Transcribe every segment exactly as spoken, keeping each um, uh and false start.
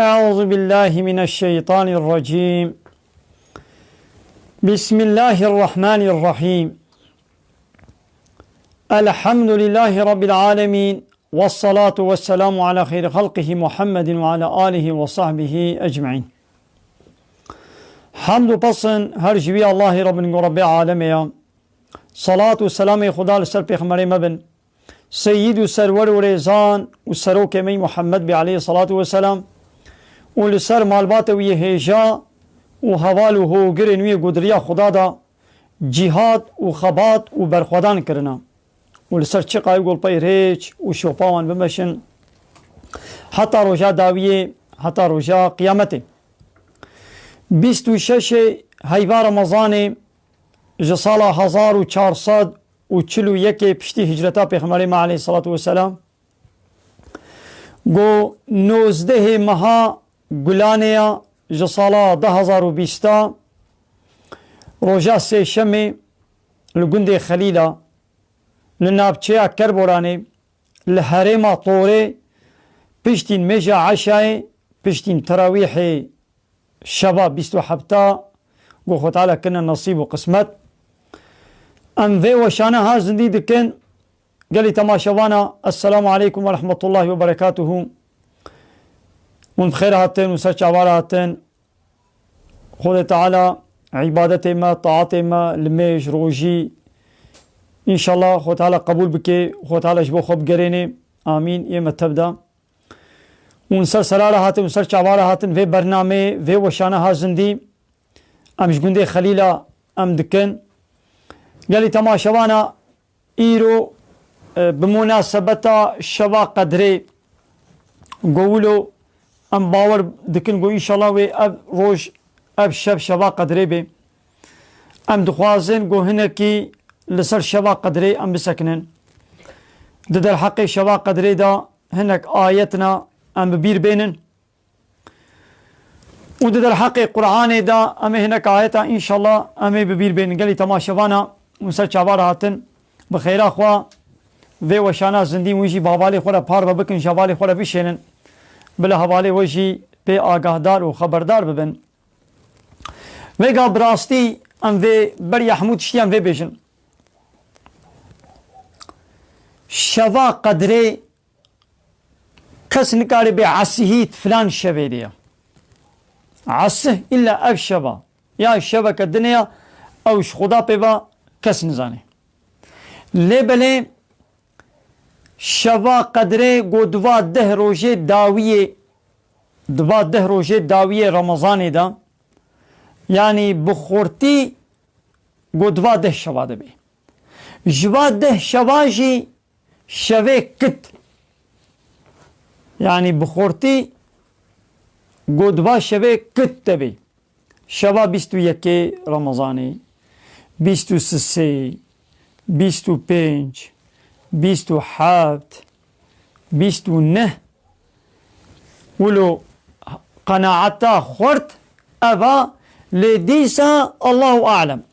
أعوذ بالله من الشيطان الرجيم. بسم الله الرحمن الرحيم. الحمد لله رب العالمين. والصلاة والسلام على خير خلقه محمد وعلى آله وصحبه أجمعين. Hamd û pesn her ji wî Allahê Rabbin ku Rabbê alemê ya. Salat û selamê Xuda li ser pêxemberê me bin. Seyyid û serwer û rêzan û serokê me Muhammed bê aleyhi salatu ve selam û li ser malbatê wî yê hêja û heval û hogirên wî yê ku di riya Xuda da cîhad û xebat û berxwedan kirina û li ser çiqayî ku li pey rêç û şopa wan bimeşin heta roja dawiyê, heta roja qiyametê. Bîst û şeşê heyva Remezanê ji sala hezar û çar sed û çil û yekê piştî hicreta Pêxemberê me aleyhissalatu vesselam, ku nozdehê meha Gulanê ya ji sala du hezar û bîsta, roja sêşemê li gundê Xelîla, li navçeya Kerboranê, li herêma Torê, piştî nimêja eşayê, piştî terawîhê şeva bîst û hefta, ku Xwe Teala kirine nesîb û qismet. Em vê weşana ha zindî dikin. Gelî temaşevana, Esselamu aleykum ve rahmetullahi ve berekatuhu. Hûn bi xêr hatin û ser çava re hatin. Xwedê Teala îbadetê me, taetê me, limêj, rojî, înşallah Xwe Teala qebûl bike, Xwe Teala ji bo xwe bigerêne. Amîn. Yê me tev de. Hûn ser sera re hatin û ser çava re hatin vê bernameyê, vê weşana ha zindî. Em ji gundê Xelîla em dikin. Gelî temaşevana, îro, e, bi munasebeta Şeva Qedrê, ku wilo em bawer dikin ku înşallah wê ev roj, ev şev Şeva Qedrê bê. Em dixwazin ku hinekî li ser Şeva Qedrê em bisekinin. Di derheqê Şeva Qedrê de hinek ayetina em bi bîr bênin. Û di derheqê Qur'anê de em ê hinek ayeta înşallah em ê bi bîr bênin. Gelî temaşevana hûn ser çava re hatin. Bi xêra xwe vê weşana zindî hûn jî bi hevalê xwe re parve bikin, ji hevalê xwe re bişênin. Bila hevalê we jî pê agahdar û xeberdar bibin. Vêga bi rastî em vê beriya hemû tiştî em vê bêjin. Şeva Qedrê kes nikare bê esihî filan şevê de ya. Esih îlla ev şeva. Ya şeveke din e ya, ew ji Xuda pê ve kes nizane. Lê belê Şeva Qedrê ku di va deh rojê dawiyê, di va deh rojê dawiyê Remezanê de, yanî bi xurtî ku di va deh şeva de bê. Ji va deh şeva jî şevê kit. Yanî bi xurtî ku di va şevê kit de bê. Şeva bîst û yekê Remezanê, bîst û sisê, bîst û pênc, bîst û heft, bîst û neh, wilo qenaeta xurt ev a, lê dîsa Allahu alem.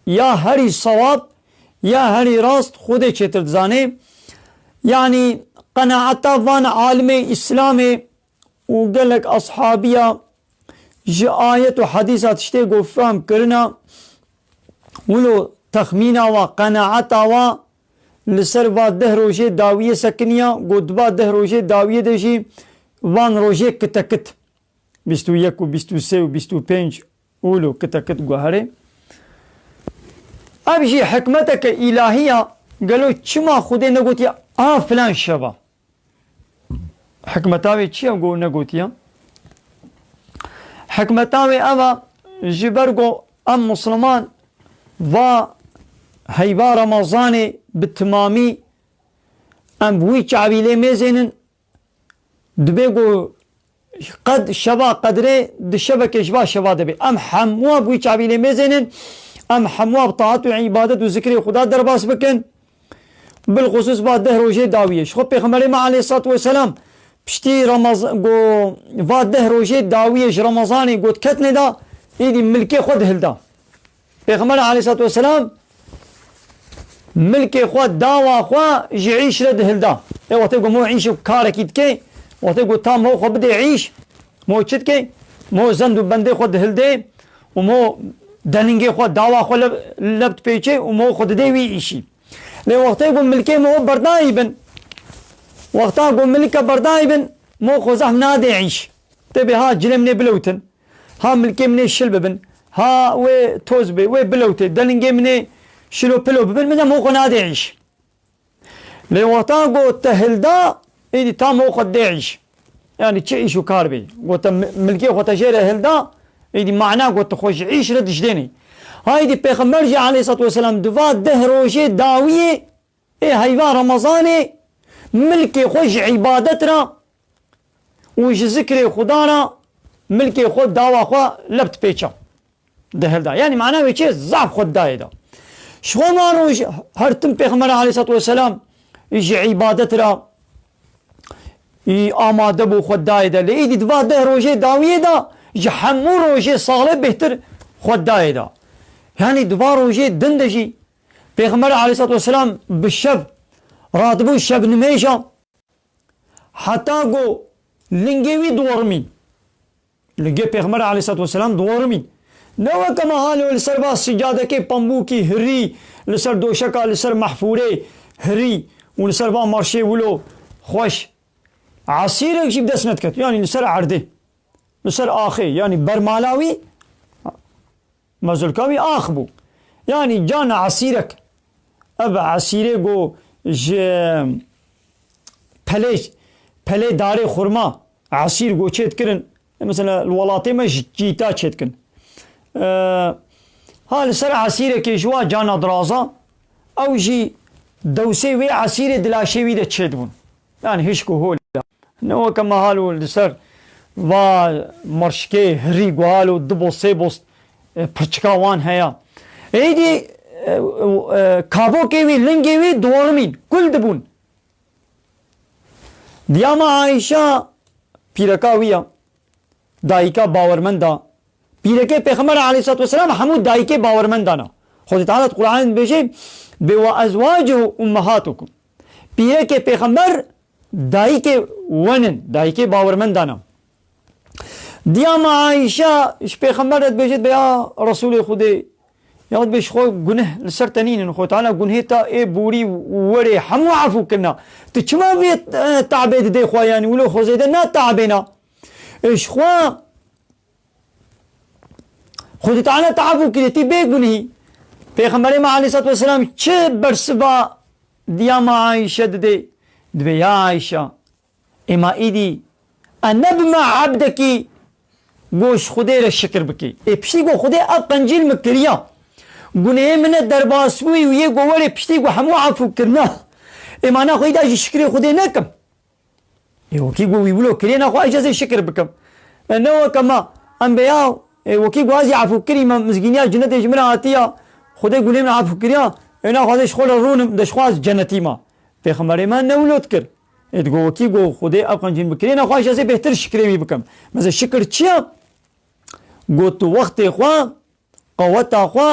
Ya herî sewab, ya herî rast Xwedê çêtir dizane. Yanî qenaeta van alimê Îslamê û gelek ashabiya ji ayet û hedîsa tiştê ku fehm kirina, wilo texmîna wa, qenaeta wa li ser va deh rojê dawiyê sekiniya, ku di va deh rojê dawiyê de jî van rojê kitekit. Bîst û yek û bîst û sê û bîst û pênc ûlo kitekit guherê. Ev jî hikmeteke îlahî ya, gelo çima Xwedê negotiye a filan şeva? Hikmeta wê çi ye ku negotiye? Hikmeta wê ev e, ji ber ku em Misliman va heyva Remezanê bi timamî em bi wî çavî lê mêzênin, dibê ku qed şeva qedrê di şevekê ji va şeva de bê. Em hemû bi wî çavî lê mêzênin, em hemû bi taat û îbadet û zikrê Xuda derbas bikin. Bilxusûs va deh rojê dawiyê. Ji xwe Pêxemberê me aleyhissalatu vesselam piştî Ramaz-, go, va deh rojê dawiyê ji Ramazanê got ketine da, êdî milkê xwe dihilda. Pêxember aleyhissalatu vesselam milkê xwe, dawa xwe ji îş re dihilda. Ê wextê ku mo îş û karekî dike, wextê ku tam ho xwe bidê îş, Mo çi dike? Mo zend û bendê xwe dihilde û mo delingê xwe, dawa xwe lev, lev dipêçe û mo xwe dide wî îşî. Lê wextê ku milkê mo berdayî bin, wexta ku milke berdayî bin, mo xwe zehf nade îş. Tê bê ha cilê min ê bilewtin, ha milkê min ê şil bibin, ha wê toz bê, wê bilewtê, delingê min ê şilo pilo bibin, min de mo xwe nade îş. Lê wexta ku te hilda, êdî tam o xwe dê îş. Yanî çi îş û kar bê. Ku te mi-, milkê xwe te jê re hilda, êdî mana ku tu xwe ji îş re dijdênî. Haydî Pêxember jî aleyhissalatu vesselam di va deh rojê dawiyê ê heyva Remezanê milkê xwe ji îbadet re û ji zikrê Xuda re milkê xwe dawa xwe leb dipêça. Dihilda. Yanî mana wê çi? Zaf xwe dayê de. Ji xwe ma roj her tim Pêxember aleyhissalatu vesselam ji îbadet re, î, amade bû xwe dayê de. Lê îdî di va deh rojê dawiyê de ji hemû rojê salê bêhtir xwe dayê de. Yanî di va rojê din de jî Pêxember aleyhissalatu vesselam bi şev radibû şev nimêja heta ku lingê wî diwerimîn. Lingê Pêxember aleyhissalatu vesselam diwerimîn. Ne weke mehalo li ser va sicadekê pembûkî hirî, li ser doşeka, li ser mehfûrê hirî û li ser va marşê wilo xweş esîrek jî bi dest nediket. Yanî li ser erdê, li ser axê, yanî bermala wî, mezulka wî ax bû. Yanî cana esîrek, ev esîrê ku ji pelê, pelê darê xurma esîr ku çê dikirin, mesela li welatê me ji çîta çê dikin. Ee, ha li ser esîrekê ji wa cana diraza, ew jî dewsê wê esîrê di laşê wî de çêdibûn. Yanî hişk û hol e. Ne weke mehal û li ser va marşkê hirî guhal û du bost, sê bost, e, pirçika wan heye. Êdî, e, e, kabokê wî, lingê wî diwerimîn, kul dibûn. Diya me Ayşe pîreka wî ya, dayika bawermenda. Pîrekê Pêxember aleyhissalatu vesselam hemû dayikê bawermendan e. Xwedê Teala di Qur'anê dibêje, "Bê ve ezvacuhu ummahatukum." Pîrekê Pêxember dayikê wen in, dayikê bawermendan e. Diya me Ayşe ji Pêxember re dibêje, "Bê ya Resûlê Xwedê, ya dibê ji xwe guneh li ser te nînin, Xwedê Teala gunhê te ê borî û werê hemû efû kirina. Tu çima vê, e, te'bê didê xwe, yanî wilo xwe zêde ne te'bêna? E, ji xwe Xwedê Teala te efû kiriye, tî bê gunhî." Pêxemberê me aleyhissalatu vesselam çi bersiva diya me Ayşe didê? Dibê, "Ya Ayşe, ê ma îdî, ene bime ebdekî, go ji Xwedê re şikir bikî. Ê piştî go Xwedê ev qencîl min kiriya, gunehê min e derbas bûyî û yê go werê piştî go hemû efû kirina. Ê ma naxwe îda jî şikrê Xwedê nekim?" Ê wekî ku wî wilo kiriye, naxwe ez jê şikir bikim. E, ne weke me, em bê ya, ê, wekî ku ez jî efû kirî me, mizgîniya cinetê ji min re hatiya, Xwedê gunê min efû kiriya, ê, naxwe ez ê ji xwe re rûnim, de ji xwe ez cenetî me. Pêxemberê me ne wilo dikir. Ê, digo wekî ku Xwedê ev qencîn bikiriye, naxwe ez jê bêhtir şikrê wî bikim. Meze şikir çi ye? Got tu wextê xwe, qeweta xwe,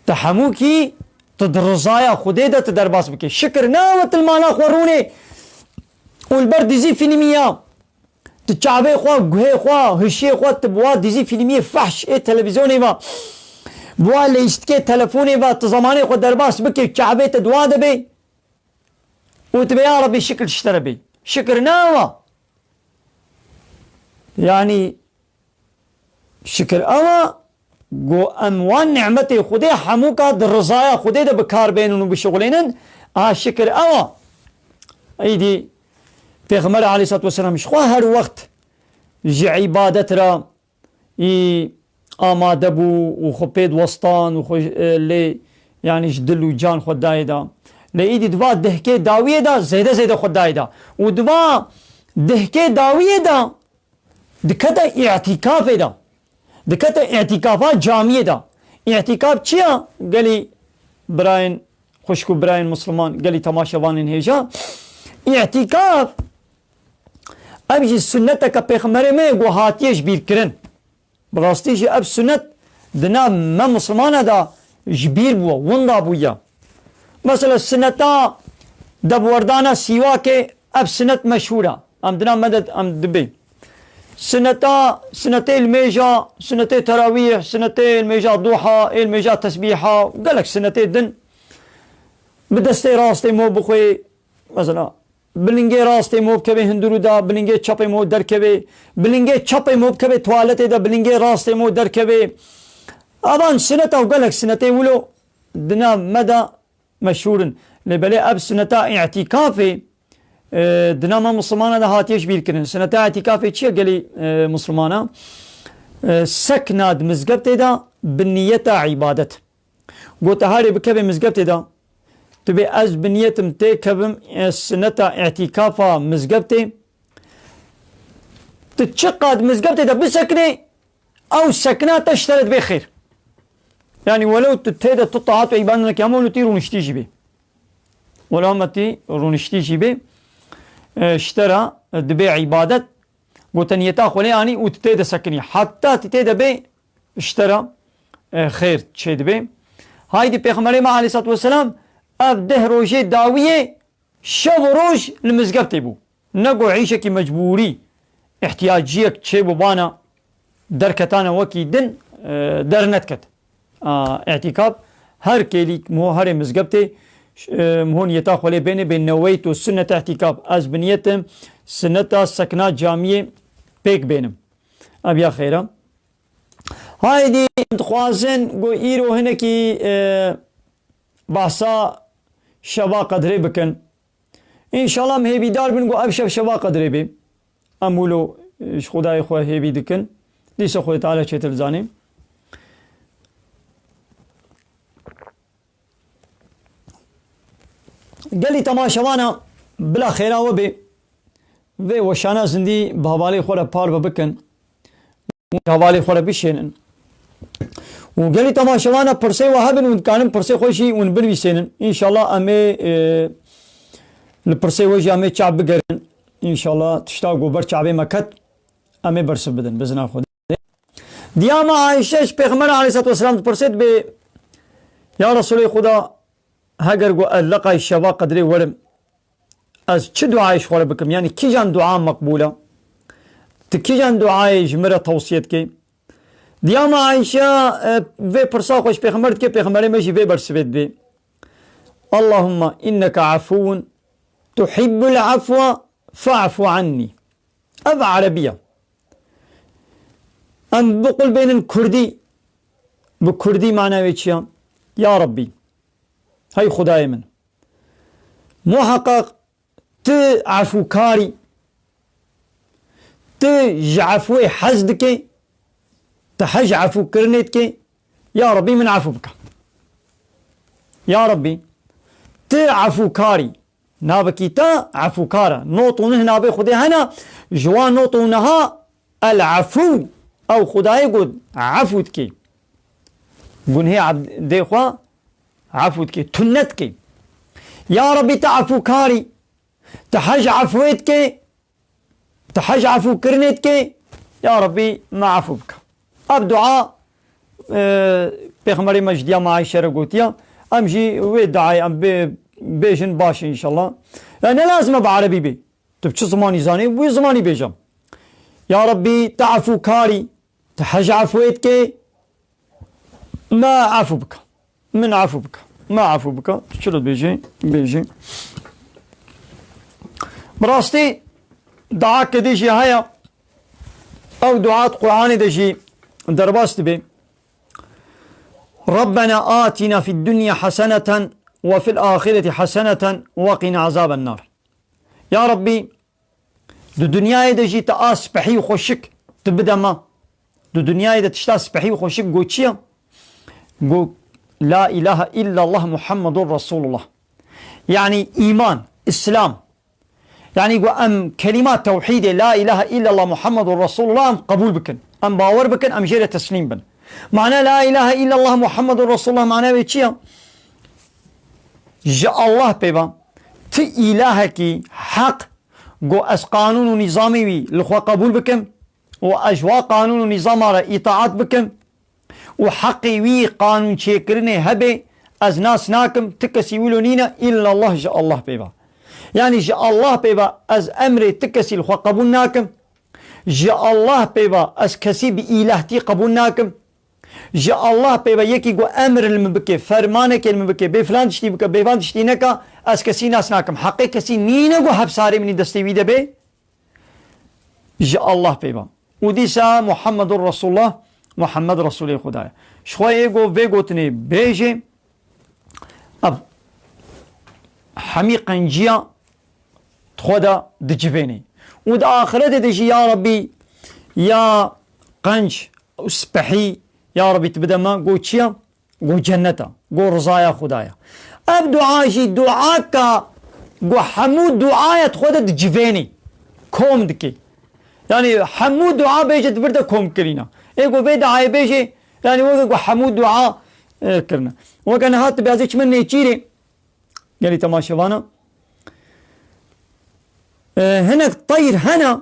tu hemûkî, tu di rizaya Xwedê de tu derbas bikî. Şikir ne ew tu li mala xwe rûnê û li ber dizî fîlmî ya, tu çavê xwe, guhê xwe, hişiyê xwe, tu bi wa dizî fîlmiyê fehş ê televîzyonê ve, bi wa leyîstikê telefonê ve, tu zemanê xwe derbas bikî, çavê te dua de bê û tu bê, "Ya Rebî, şikir ji te re bê." Şikir ne ew e. Yanî, şikir ew e ku em wan nîmetê Xwedê hemûka di rizaya Xwedê de bi kar bênin û bişixulênin. A şikir ew e. Îdî Pêxember aleyhissalatu vesselam ji xwe her wext ji îbadet re î amade bû û xwe pê diwestan û xwe, e, lê, yanî ji dil û can xwe dayê de. Lê îdî di va dehkê dawiyê de zêde zêde xwe dayê de. Û di va dehkê dawiyê de dikete îtîkafê de. Dikete îtîkafa camiyê de. Îtîkaf çi ye? Gelî birayên xwişk û birayên misliman, gelî temaşevanên hêja. Îtîkaf, ev jî sunneteke Pêxemberê me ye ku hatiye ji bîr kirin. Bi rastî jî ev sunet di nav me mislimana de ji bîr bûye, winda bûye. Mesela suneta debwerdana sîwakê, ev sunet meşhûr e. Em di nav me de em dibê. Sineta, sinetê limêja, sinetê terawîh, sinetê limêja duha, ê limêja tesbîha, gelek sinetê din. Bi destê rastê mo bixwê, mesela, bi lingê rastê mo bikevê hundirû de, bi lingê çepê mo derkevê, bi lingê çepê mo bikevê tuwaletê de, bi lingê rastê mo derkevê. Avan sineta û gelek sinetê wilo di nav me de meşhûr in. Lê belê ev sineta îtîkafê, e, di nav me misilmana de hatiye ji bîr kirin. Sineta îtîkafê çi ye gelî, e, misilmana? E, sekna di mizgeftê de bi niyeta îbadet. Gote herê bikevê mizgeftê de, tu bê ez bi niyetim têkevim, e, sineta îtîkafa mizgeftê. Tu çiqad mizgeftê de bisekinê, ew sekna te ji te re dibê xêr. Yanî welew tu tê de tu taat û îbadet nekî, hema wilo tî rûniştî jî bê. Welew hema tî rûniştî jî bê, e, ji te re, e, dibê îbadet. Gote niyeta xwe lê anî û tu tê de sekinî. Heta tu tê de bê ji te re, e, xêr çê dibê. Haydî Pêxemberê me aleyhissalatu vesselam ev deh rojê dawiyê şev û roj li mizgeftê bû. Ne ku îşekî mecbûrî, ihtiyaciyek çêbû bana derketane wekî din, e, dernetket. A, îtîkaf her kêlîk miho herê mizgeftê, ş-, e, miho niyeta xwe lê bêne, bê neweytu sünnet îtîkaf. Ez bi niyetim sünneta sekna camiyê pêk bênim. Ev ya xêr e. Haydî dixwazin ku îro hinekî, e, behsa şeva qedrê bikin. Înşallah em hêvîdar bin ku ev şev şeva qedrê bê. Em wilo, e, ji Xwedayê xwe hêvî dikin. Dîsa Xwedê Teala çêtir dizanê. Gelî temaşevana bila xêra we bê. Vê weşana zindî bi hevalê xwe re parve bikin. Hevalê xwe re bişênin. Û gelî temaşevana pirsê we hebin, hûn dikanin pirsê xwe jî hûn binivîsênin. Înşallah em ê, e, li pirsê we jî em ê çav bigerin. Înşallah tişta ku ber çavê me ket, em ê bersiv bidin. Bi zina Xwedê. Diya me Ayşe ji Pêxember aleyhissalatu vesselam dipirse, dibê, Ya Resulê Xuda, heger ku ez leqay şeva qedrê werim, ez çi duayê ji xwe re bikim? Yanî kîjan dua meqbûl e? Tu kîjan duayê ji min re tewsiye dikî? Diya me Ayşe, e, vê pirsa xwe ji Pêxember dike, Pêxemberê me jî vê bersivê didê. Allahumma inneke afuvun tuhibbul afwa fa'fu anni. Ev erebî ye. Em biqul bênin kurdî. Bi kurdî mana wê çi ye? Ya Rabbî, hey Xwedayê min, muheqeq tu efûkar î, tu ji efûyê hez dikê, tu hez ji efûkirinê dikê, ya Rabbî min efû bike. Ya Rabbî, tu efûkar î. Navekî te efûkar e. Nod û neh navê Xwedê hene, ji wan nod û neha El-Efû, ew Xwedayê ku efû dike. Gunhê ebdê xwe efû dike, tune dike. Ya Rabbî, te efûkar î, te hez efûyê dike, te hez efûkirinê dike, ya Rabbî, me efû bike. Ev dua, e, Pêxemberê me ji diya me Ayşe re gotiye. Em jî wê duayê em bê-, bêjin baş e înşallah. Ya ne lazim e bi erebî bê. Tu bi çi zimanî zanî, bi wî zimanî bêje. Ya Rabbî, tu efûkar î, tu hez efûyê dikê, me efû bike. Min efû bike. Me efû bike. Tu çilo dibêjî, bêjî. Bi rastî, duayeke dî jî heye. Ew dua di Qur'anê de jî derbas dibe. Rabbena atina fid dunya haseneten ve fil ahireti haseneten ve qina azaben nar. Ya Rabbî, di dinyayê de jî tu a spehî û xweşik tu bide me. Di dinyayê de tişta spehî û xweşik got çi ye? Got, La ilahe illallah Muhammedun Resulullah. Yanî îman, Îslam. Yanî got em kelîma tewhîdê, La ilahe illallah Muhammedun Resulullah em qebûl bikin. Em bawer bikin, em jê re teslîm bin. Mana La ilahe illallah Muhammedun Resulullah mana wê çi ye? Ji Allah pê ve, ti îlahekî heq, got ez qanûn û nîzamê wî li xwe qebûl bikim û ez ji wa qanûn û nîzama re îtaat bikim û heqê wî qanûn çêkirinê hebe, ez nas nakim, ti kesî wilo nîne, îllallah ji Allah pê ve. Yanî ji Allah pê ve ez emrê ti kesî li xwe qebûl nakim. Ji Allah pê ve ez kesî bi îlahtî qebûl nakim. Ji Allah pê ve yekî ku emr li min bike, fermanekê li min bike, bê filan tiştî bike, bê filan tiştî neka, ez kesî nas nakim. Heqê kesî nîne ku hepsarê min î destê wî de bê. Ji Allah pê ve. Û dîsa Muhammedun Resulullah, Muhammed Resulê Xuda ye. Ji xwe yê ku vê gotinê bêjê, ev hemî qenciya di xwe de dicivênê. Û di axiretê de jî, ya Rabbî, ya qenc û spehî, ya Rabbî, tu bide me, got çi ye? Got cennet e, got rizaya Xuda ye. Ev dua jî duaka ku hemû duaya di xwe de dicivênê, kom dike. Yanî hemû dua bêje di vir de kom kirîna. Ê ku vê duayê bêje, yanî weke ku hemû dua, e, kirine. Weke niha tu bêjî çi min nêçîrê, gelî temaşevana. E, hinek teyr hene,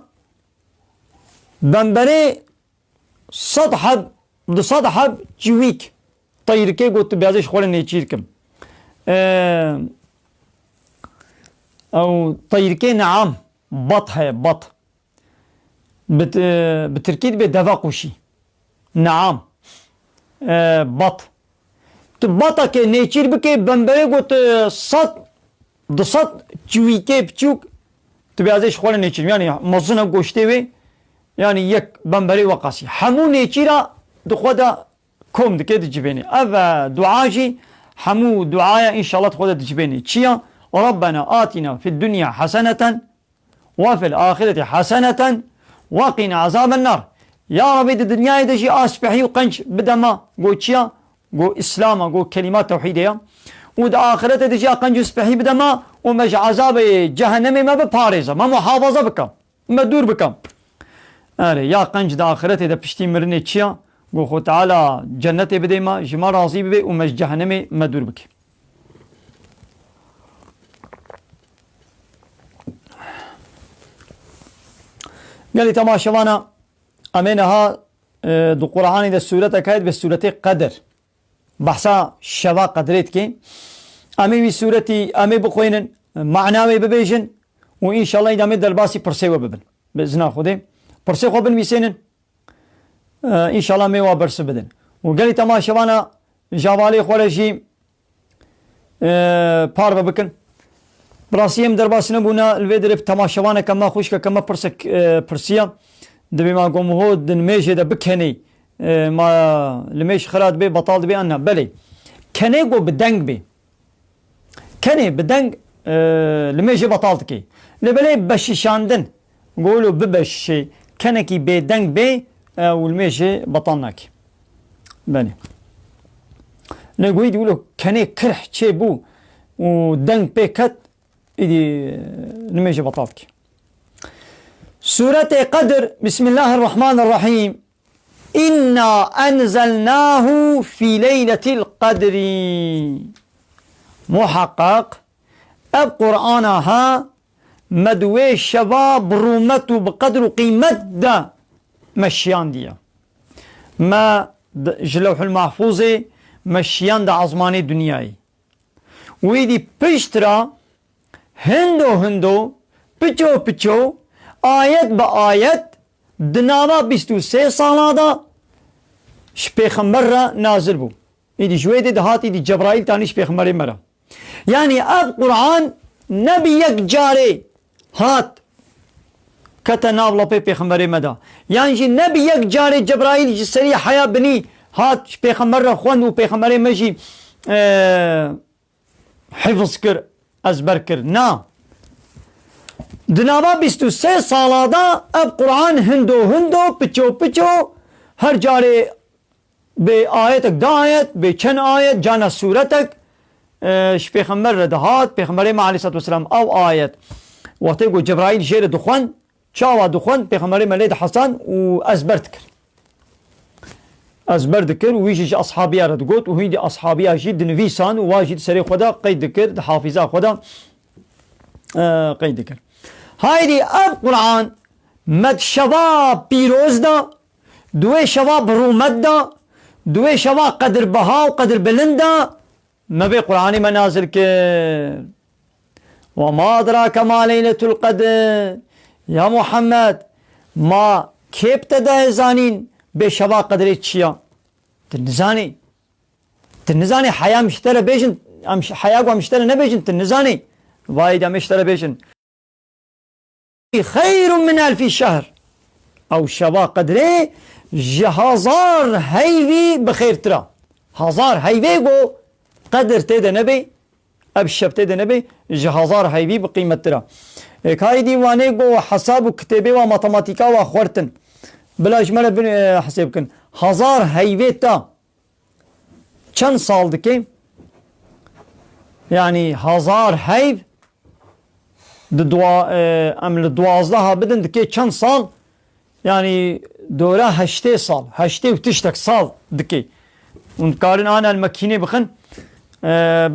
bemberê sed heb, du sed heb çiwîk. Teyrikê got, tu bêjî ji xwe re nêçîr kim. E, ew teyrikê neam, bat heye, bat. Bi, bi tirkî dibe deve qûşî. Neam. E, bat. Tu batakê nêçîr bikê, bemberê got, e, sed, du sed çiwîkê piçûk, tu bêjî ji xwe re nêçîr. Yanî mezin e goştê wê, yanî yek bemberê weqasî. Hemû nêçîra di xwe de kom dike, dicivênê. Ev, e, dua jî hemû duaya înşallah di xwe de dicivênê. Çi ya? Rabbena atina fid dunya haseneten we fil ahireti haseneten we qina azaben nar. Ya Rabbî, di dinyayê de jî a spehî û qenc bide me. Got çi ya? Got Îslam e, got kelîma tewhîdê ye. Û di axiretê de jî a qenc û spehî bide me û me ji ezabê cehennemê me biparêze, me muhafaza bike. Me dûr bike. Erê, ya qenc di axiretê de piştî mirinê çi ya? Got Xwe Teala cennetê bidê me, ji me razî bibe û me ji cehennemê me dûr bike. Gelî temaşevana, em ê niha, e, di Qur'anê de sûretek heye, dibe sûretê Qedr. Behsa şeva Qedrê dike. Em ê wî sûretî, em ê bixwînin, mana wê bibêjin û înşallah îdamê derbasî pirsê we bibin. Bi izna Xwedê. Pirsê xwe binivîsênin. E, înşallah em ê wa bersiv bidin. Û gelî temaşevana ji hevalê xwe re jî, e, parve bikin. Bi rastî em derbas nebûne, li vê derê temaşevaneke me, xwişkeke me pirsek, e, pirsiya. Dibê ma gom ho di nimêjê de bikenê, e, ma limêj xira dibê, betal dibê an na? Belê. Kenê ku bi deng bê. Kenê bi deng, e, limêjê betal dikê. Lê belê beşişandin, golo bibeşişê, kenekî bêdeng bê, e, û limêjê betal nakê. Belê. Lê goyî dî wilo kenê kirh çêbû û deng pê ket, îdî, e, limêjê betal dikê. Sûretê Qedr, Bismillahirrahmanirrahîm. İnna enzelnahu fi leyletil qedri. Muhaqqaq, ev Qur'ana ha me di wê şeva bi rûmet û bi qedr û qîmet de me şiyandiye. Me d-, ji Lewhul Mahfûzê me şiyande ezmanê dinyayê. Wî dî pişt ra hindo hindo, piço piço, ayet bi ayet di nava bîst û sê sala de ji Pêxember re nazil bû. Îdî ji wê dê dihat, îdî Cebraîl tanî ji Pêxemberê me re. Yanî ev Qur'an ne bi yek carê hat, kete nav lapê Pêxemberê me de. Yan jî ne bi yek carê Cebraîl ji serî heya binî hat ji Pêxember re xwend û Pêxemberê me jî, e, hifz kir, ezber kir. Na. Di nava bîst û sê sala de ev Qur'an hindo hindo, piço piço, her carê bê ayetek, du ayet, bê çend ayet, carna sûretek, e, ji Pêxember re dihat, Pêxemberê me aleyhisselatu vesselam ew ayet wextê ku Cebraîl jê re dixwend, çawa dixwend, Pêxemberê me lê dihesand û ezber dikir. Ezber dikir û wî jî ji ashabiya re digot û hîndî ashabiya jî dinivîsan û wa jî di serê xwe de qeyd dikir, di hafîza xwe de, e, qeyd dikir. Haydî ev Qur'an me di şeva pîroz de, di wê şeva bi rûmet de, di wê şeva qedirbiha û qedirbilind de me vê Qur'anê me nazil kir. Ve ma edrake ma leyletul qedr. Ya Muhammed, ma kê bi te daye zanîn bê şeva qedrê çi ya? Tu nizanî. Tu nizanî heya em ji te re bêjin, em ş-, heya ku em ji te re nebêjin, tu nizanî. Vayê de em ê ji te re bêjin. Xeyrun min elfî şehr. Ew şeva qedrê ji hazar heyvî bi xêrtir e. Hazar heyvê ku qedir tê de nebê, ev şev tê de nebê, ji hazar heyvî bi qîmettir e. Ê, ka êdî wanê ku hesab û kitêbê wa matematîka wa xwertin. Bila ji me re bin, e, hesê bikin. Hazar heyvê te çend sal dike? Yanî hazar heyv di dua-, e, em li duwazdeha bidin dike çend sal? Yanî dora heştê sal, heştê û tiştek sal dike. Hûn dikarin ana li mekînê bixin, e,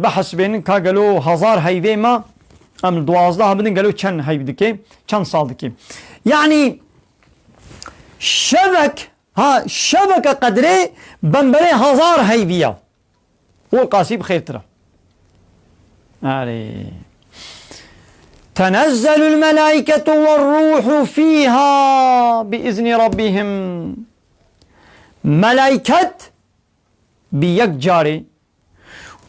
bihesibênin ka gelo hazar heyvê me, em li duwazdeha bidin gelo çend heyv dike, çend sal dike. Yanî şevek, ha, şeveke qedrê bemberê hazar heyvî ya. Û qasî bi xêrtir e. Erê. Tenezzelul melâiketu ve rûhu fîhâ bi izni rabbihim. Melaiket bi yek carê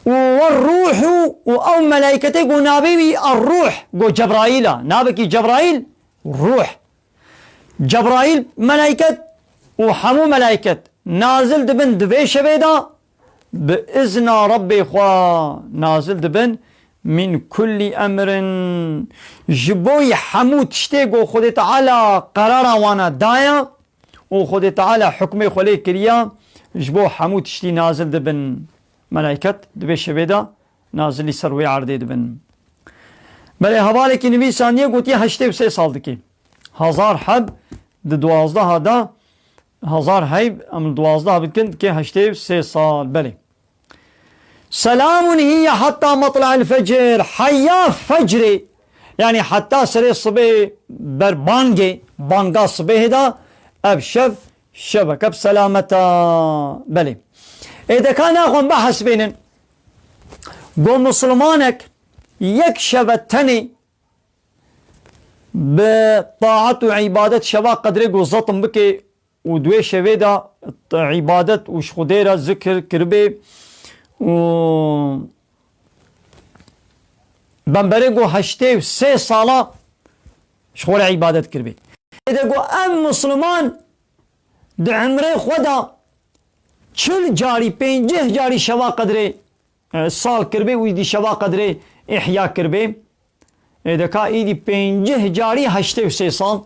û ve rûhu û ew melaiketê ku navê wî er-rûh, ku Cebraîl e. Navekî Cebraîl, rûh. Cebraîl melaiket û hemû melaiket nazil dibin di vê şevê de, bi izna Rebbê xwe nazil dibin, min kullî emrin, ji bo yî hemû tiştê ku Xwedê Teala qerara wana daye û Xwedê Teala hukmê xwe lê kiriye, ji bo hemû tiştî nazil dibin. Melaiket di vê şevê de nazilî ser wê erdê dibin. Belê hevalekî nivîsandiye gotiye heştê û sê sal dike. Hazar heb di duwazdeha de, hazar heyv em li duwazdeha bikin, dike heştê û sê sal. Belê. Selamun hiye hatta matla'il fecr. Heya fecrê, yanî heta serê sibê ber bangê, banga sibêhê de ev şev, şeveke bi selamet e. Belê. Ê de ka naxwe bihesibênin. Go misilmanek yek şeve tenê bi taat û îbadet şeva qedrê ku zetim bike û di wê şevê de îbadet û ji Xwedê re zikir kiribê û bemberê ku heştê û sê sala ji xwe re îbadet kiribê. Ê de ku ev misliman di emrê xwe de çil carî, pêncî carî şeva qedrê, e, sal kiribê û îdî şeva qedrê ihya kiribê. Ê de ka îdî pêncî carî heştê û sê sal.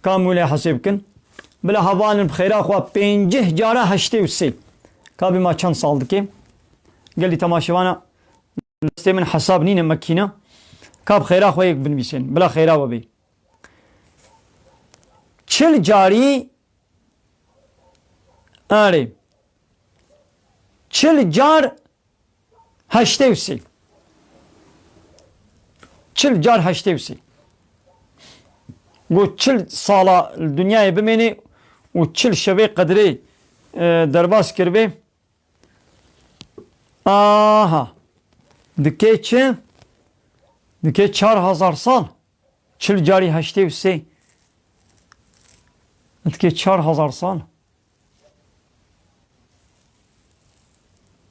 Ka mûlê hesê bikin. Bila hevalin bi xêra xwe pêncî cara heştê û sê. Ka bê ma çend sal dike? Gelî temaşevana destê min hesab nîne mekîna. Ka bi xêra xwe yek binivîsên. Bila xêra we bê. Çil carî, erê, çil car heştê û sê. Çil car heştê û sê. Got çil sala li dinyayê bimênê û çil şevê qedrê, e, derbas kiribê. Aha. Dikê çi? Dikê çar hezar sal. Çil carî heştê û sê. Dikê çar hezar sal.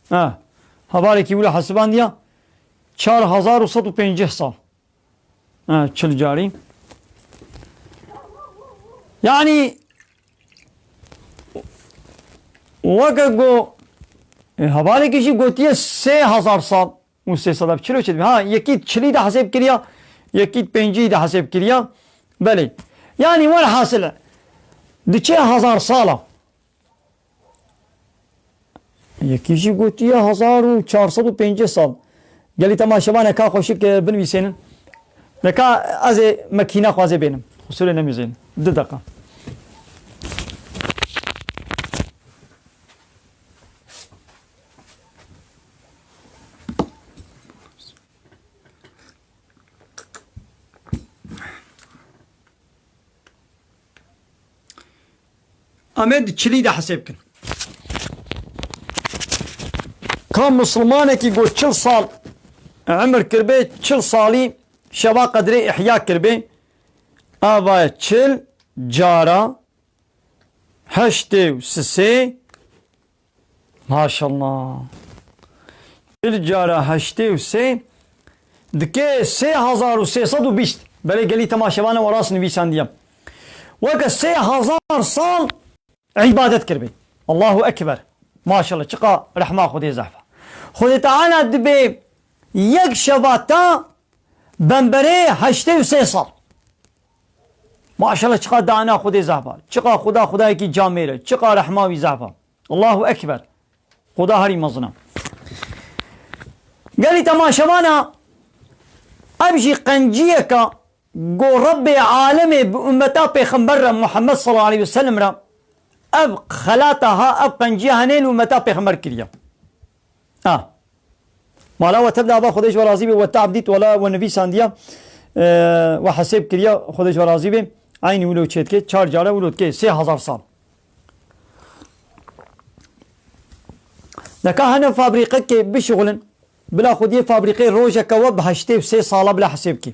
Ha. Hevalekî wilo hesibandiya çar hezar û sed û pêncî sal. Ha, çil carî. Yanî weke ku, e, hevalekî jî gotiye sê hezar sal û sê sed ev çilo çi dibe? Ha, yekî çilî de hesêb kiriya, yekî pêncî de hesêb kiriya. Belê. Yanî werhasil diçe hezar sala. Yekî jî gotiye hezar û çar sed û pêncî sal. Gelî temaşevanê ka xweşik, e, binivîsênin. Neka ez ê mekîna xwe ez ê bênim. Xusûrê nemîzên. Du deqa. Em ê di çilî de hesê bikin. Ka misilmanekî ku çil sal emir kiribê, çil salî şeva qedrê ihya kiribê, ava ye çil cara heştê û sisê, maşallah, çil cara heştê û sê dike sê hezar û sê sed û bîst. Belê gelî temaşevana we rast nivîsandiye. Weke sê hezar sal îbadet kiribê. Allahu Ekber. Maşallah, çiqa rehma Xwedê zehfa. Xwedê Teala dibê yek şeva ta bemberê heştê û sê sal. Maşallah, çiqa dana Xwedê zehfa. Çiqa Xuda Xudayekî camêr e. Çiqa rehma wî zehfa. Allahu Ekber. Xuda herî mezin e. Gelî temaşevana, ev jî qenciyeka go Rebbê alemê bi ummeta Pêxember re, Muhammed sallallahu aleyhi ve sellem re, ev xelata ha, ev qenciya henê li ummeta Pêxember kiriye. Ha. Mala we tev de ava Xwedê ji we razî be, we tev dît, wela we nivîsandiye, e, we hesêb kiriye, Xwedê ji we razî be. Eynî wilo çêdike, çar care wilo dike, sê hezar sal. Deka hene fabrîqekê bişixulin, bila xwediyê fabrîqê rojeke we bi heştê û sê sala bila hesêb kê.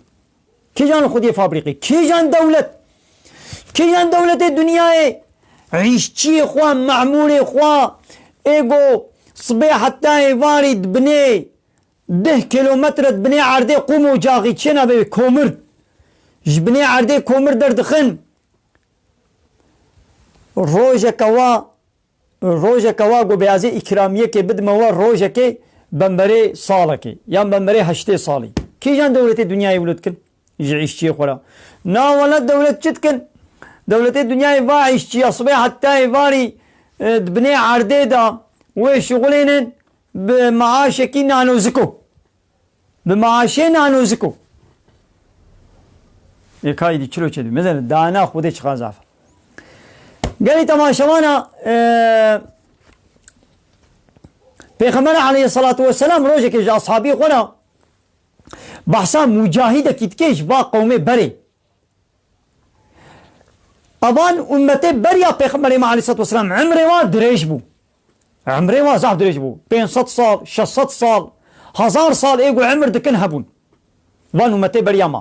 Kîjan xwediyê fabrîqê? Kîjan dewlet? Kîjan dewletê dinyayê? Îşçiyê xwe, memûrê xwe, ê go sibê heta êvarî di binê deh kilometre di binê erdê qûm ocaxî çênabe komir. Ji binê erdê komir derdixin. Rojeke wa, rojeke wa go beyazê îkramiyekê bidime we, rojekê bemberê salekê yan bemberê heştê salî. Kîjan dewletê dinyayê wilo dikin? Ji îşçiyê xwe re. Na wele dewlet çi dikin? Dewletê dinyayê va îşçiya sibê heta êvarî, e, di binê erdê de wê şixulênin bi maaşekî nanoziko. Bi maaşê nanoziko. Ê kayî dî çilo çêdibî. Mezin dana Xwedê çiqa zaf. Gelî temaşevana, e, Pêxember aleyhissalatu vesselam rojekê ji ashabî xwe re behsa mucahidekî dike ji va qewmê berê. Evan ummetê beriya Pêxemberê me aleyhissalatu vesselam emrê wa dirêj bû. Emrê wa zaf dirêj bû. Pênc sed sal, şeş sed sal, hezar sal ê ku emir dikin hebûn. Van ummetê beriya me.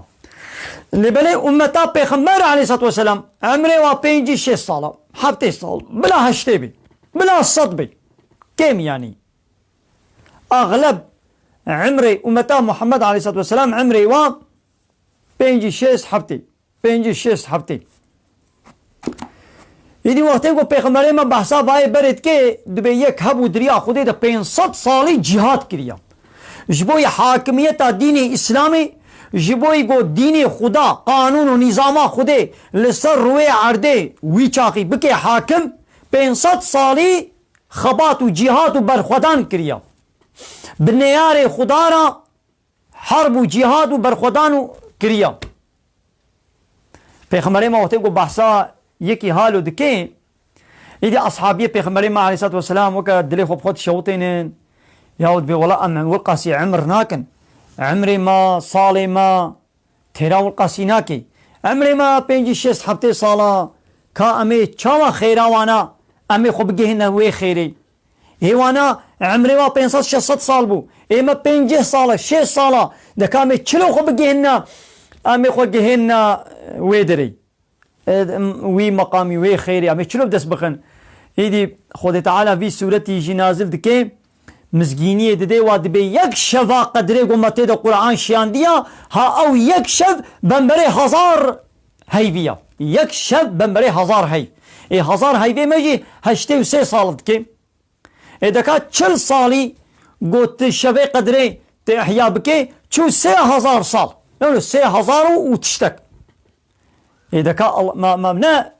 Lê belê ummeta Pêxember aleyhissalatu vesselam emrê wa pêncî şêst sala, heftê sal, bila heştê bê, bila sed bê. Kêm yanî. Axleb emrê ummeta Muhammed aleyhissalatu vesselam emrê wa pêncî şêst heftê. Pêncî şêst heftê. Îdî wextê ku Pêxemberê me behsa vayê berê dike, dibê yek hebû di riya Xwedê de pênc sed salî cîhad kiriya. Ji bo yê hakimiyeta dînê Îslamê, ji bo yî ku dînê Xuda, qanûn û nîzama Xwedê li ser rûyê erdê wî çaxî bike hakim, pênc sed salî xebat û cîhad û berxwedan kiriya. Bi neyarê Xuda re herb û cîhad û berxwedan û kiriya. Pêxemberê me wextê ku behsa yekî halo dike, îdî ashabiyê Pêxemberê me aleyhissalatu vesselam weke dilê xwe bi xwe dişewitênin, ya dibê wela em wilqasî emir nakin. Emrê me, salê me, têra wilqasî nake. Emrê me pêncî şêst heftê sala, ka em ê çawa xêra wana, em ê xwe bigihîne wê xêrê. Ê wana emrê wa pênc sed şeş sed sal bû. Ê me pêncî sal e, şêst sal e. Deka em ê çilo xwe bigihînne, em ê xwe gihînne wê derê. E, em, wî meqamî, wê xêrê, em ê çilo bi dest bixin. Êdî Xwedê Teala vî sûretî jî nazil dike, mizgîniyê dide wa dibê yek şeva qedrê ku me tê de Quran şiyandiya, ha ew yek şev bemberê hezar heyvî ya. Yek şev bemberê hezar heyv. Ê hezar heyvê me jî heştê û sê sal dike. Ê deka çil salî got tu şevê qedrê tê ihya bikê, çû sê hezar sal. Yani sê hezar û, û tiştek. Ê deka Al-, ma, ma ne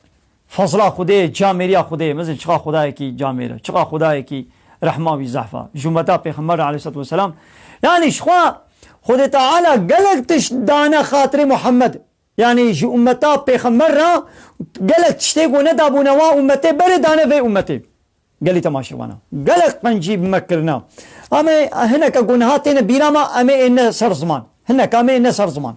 fazla Xwedê, camêriya Xwedê, mezin çiqa Xwedayekî camêr e, çiqa Xwedayekî rehma wî zehfa. Ji ummeta Pêxember re aleyhissalatu vesselam. Yani ji xwe Xwedê Teala gelek tişt dane xatirê Muhammed. Yani ji ummeta Pêxember re gelek tiştê ku nedabûne wa ummetê berê dane vê ummetê. Gelî temaşevana. Gelek qencî bi me kirina. Em ê hineke ku niha têne bîra me, em ê êne ser ziman. Hineke em ê êne ser ziman.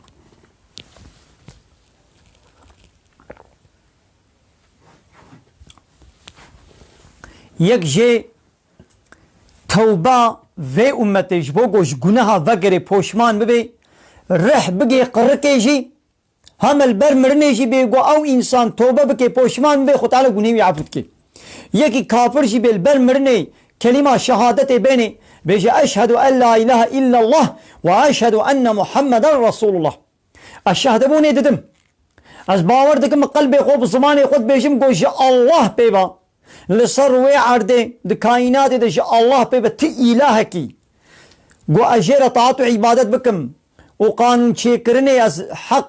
Yek jê tewba vê ummetê ji bo ku ji guneha vegirê poşman bibê, rih bigê qirikê jî, Hema li ber mirinê jî bê ku ew însan tobe bike, poşman bibe, Xwe Teala gunehê wî efû dike. Yekî kafir jî bê li ber mirinê kelîma şehadetê bênê, bêje, "Eşhedû en la ilahe illallah ve eşhedû enne Muhammeden Resulullah." Ez şehdebûnê didim. Ez bawer dikim, bi qelbê xwe, bi zimanê xwe dibêjim, ku ji Allah pê ve, li ser wê erdê, di kaînatê de ji Allah pê ve ti îlahekî, ku ez jê re taat û îbadet bikim û qanûnçêkirinê ez heq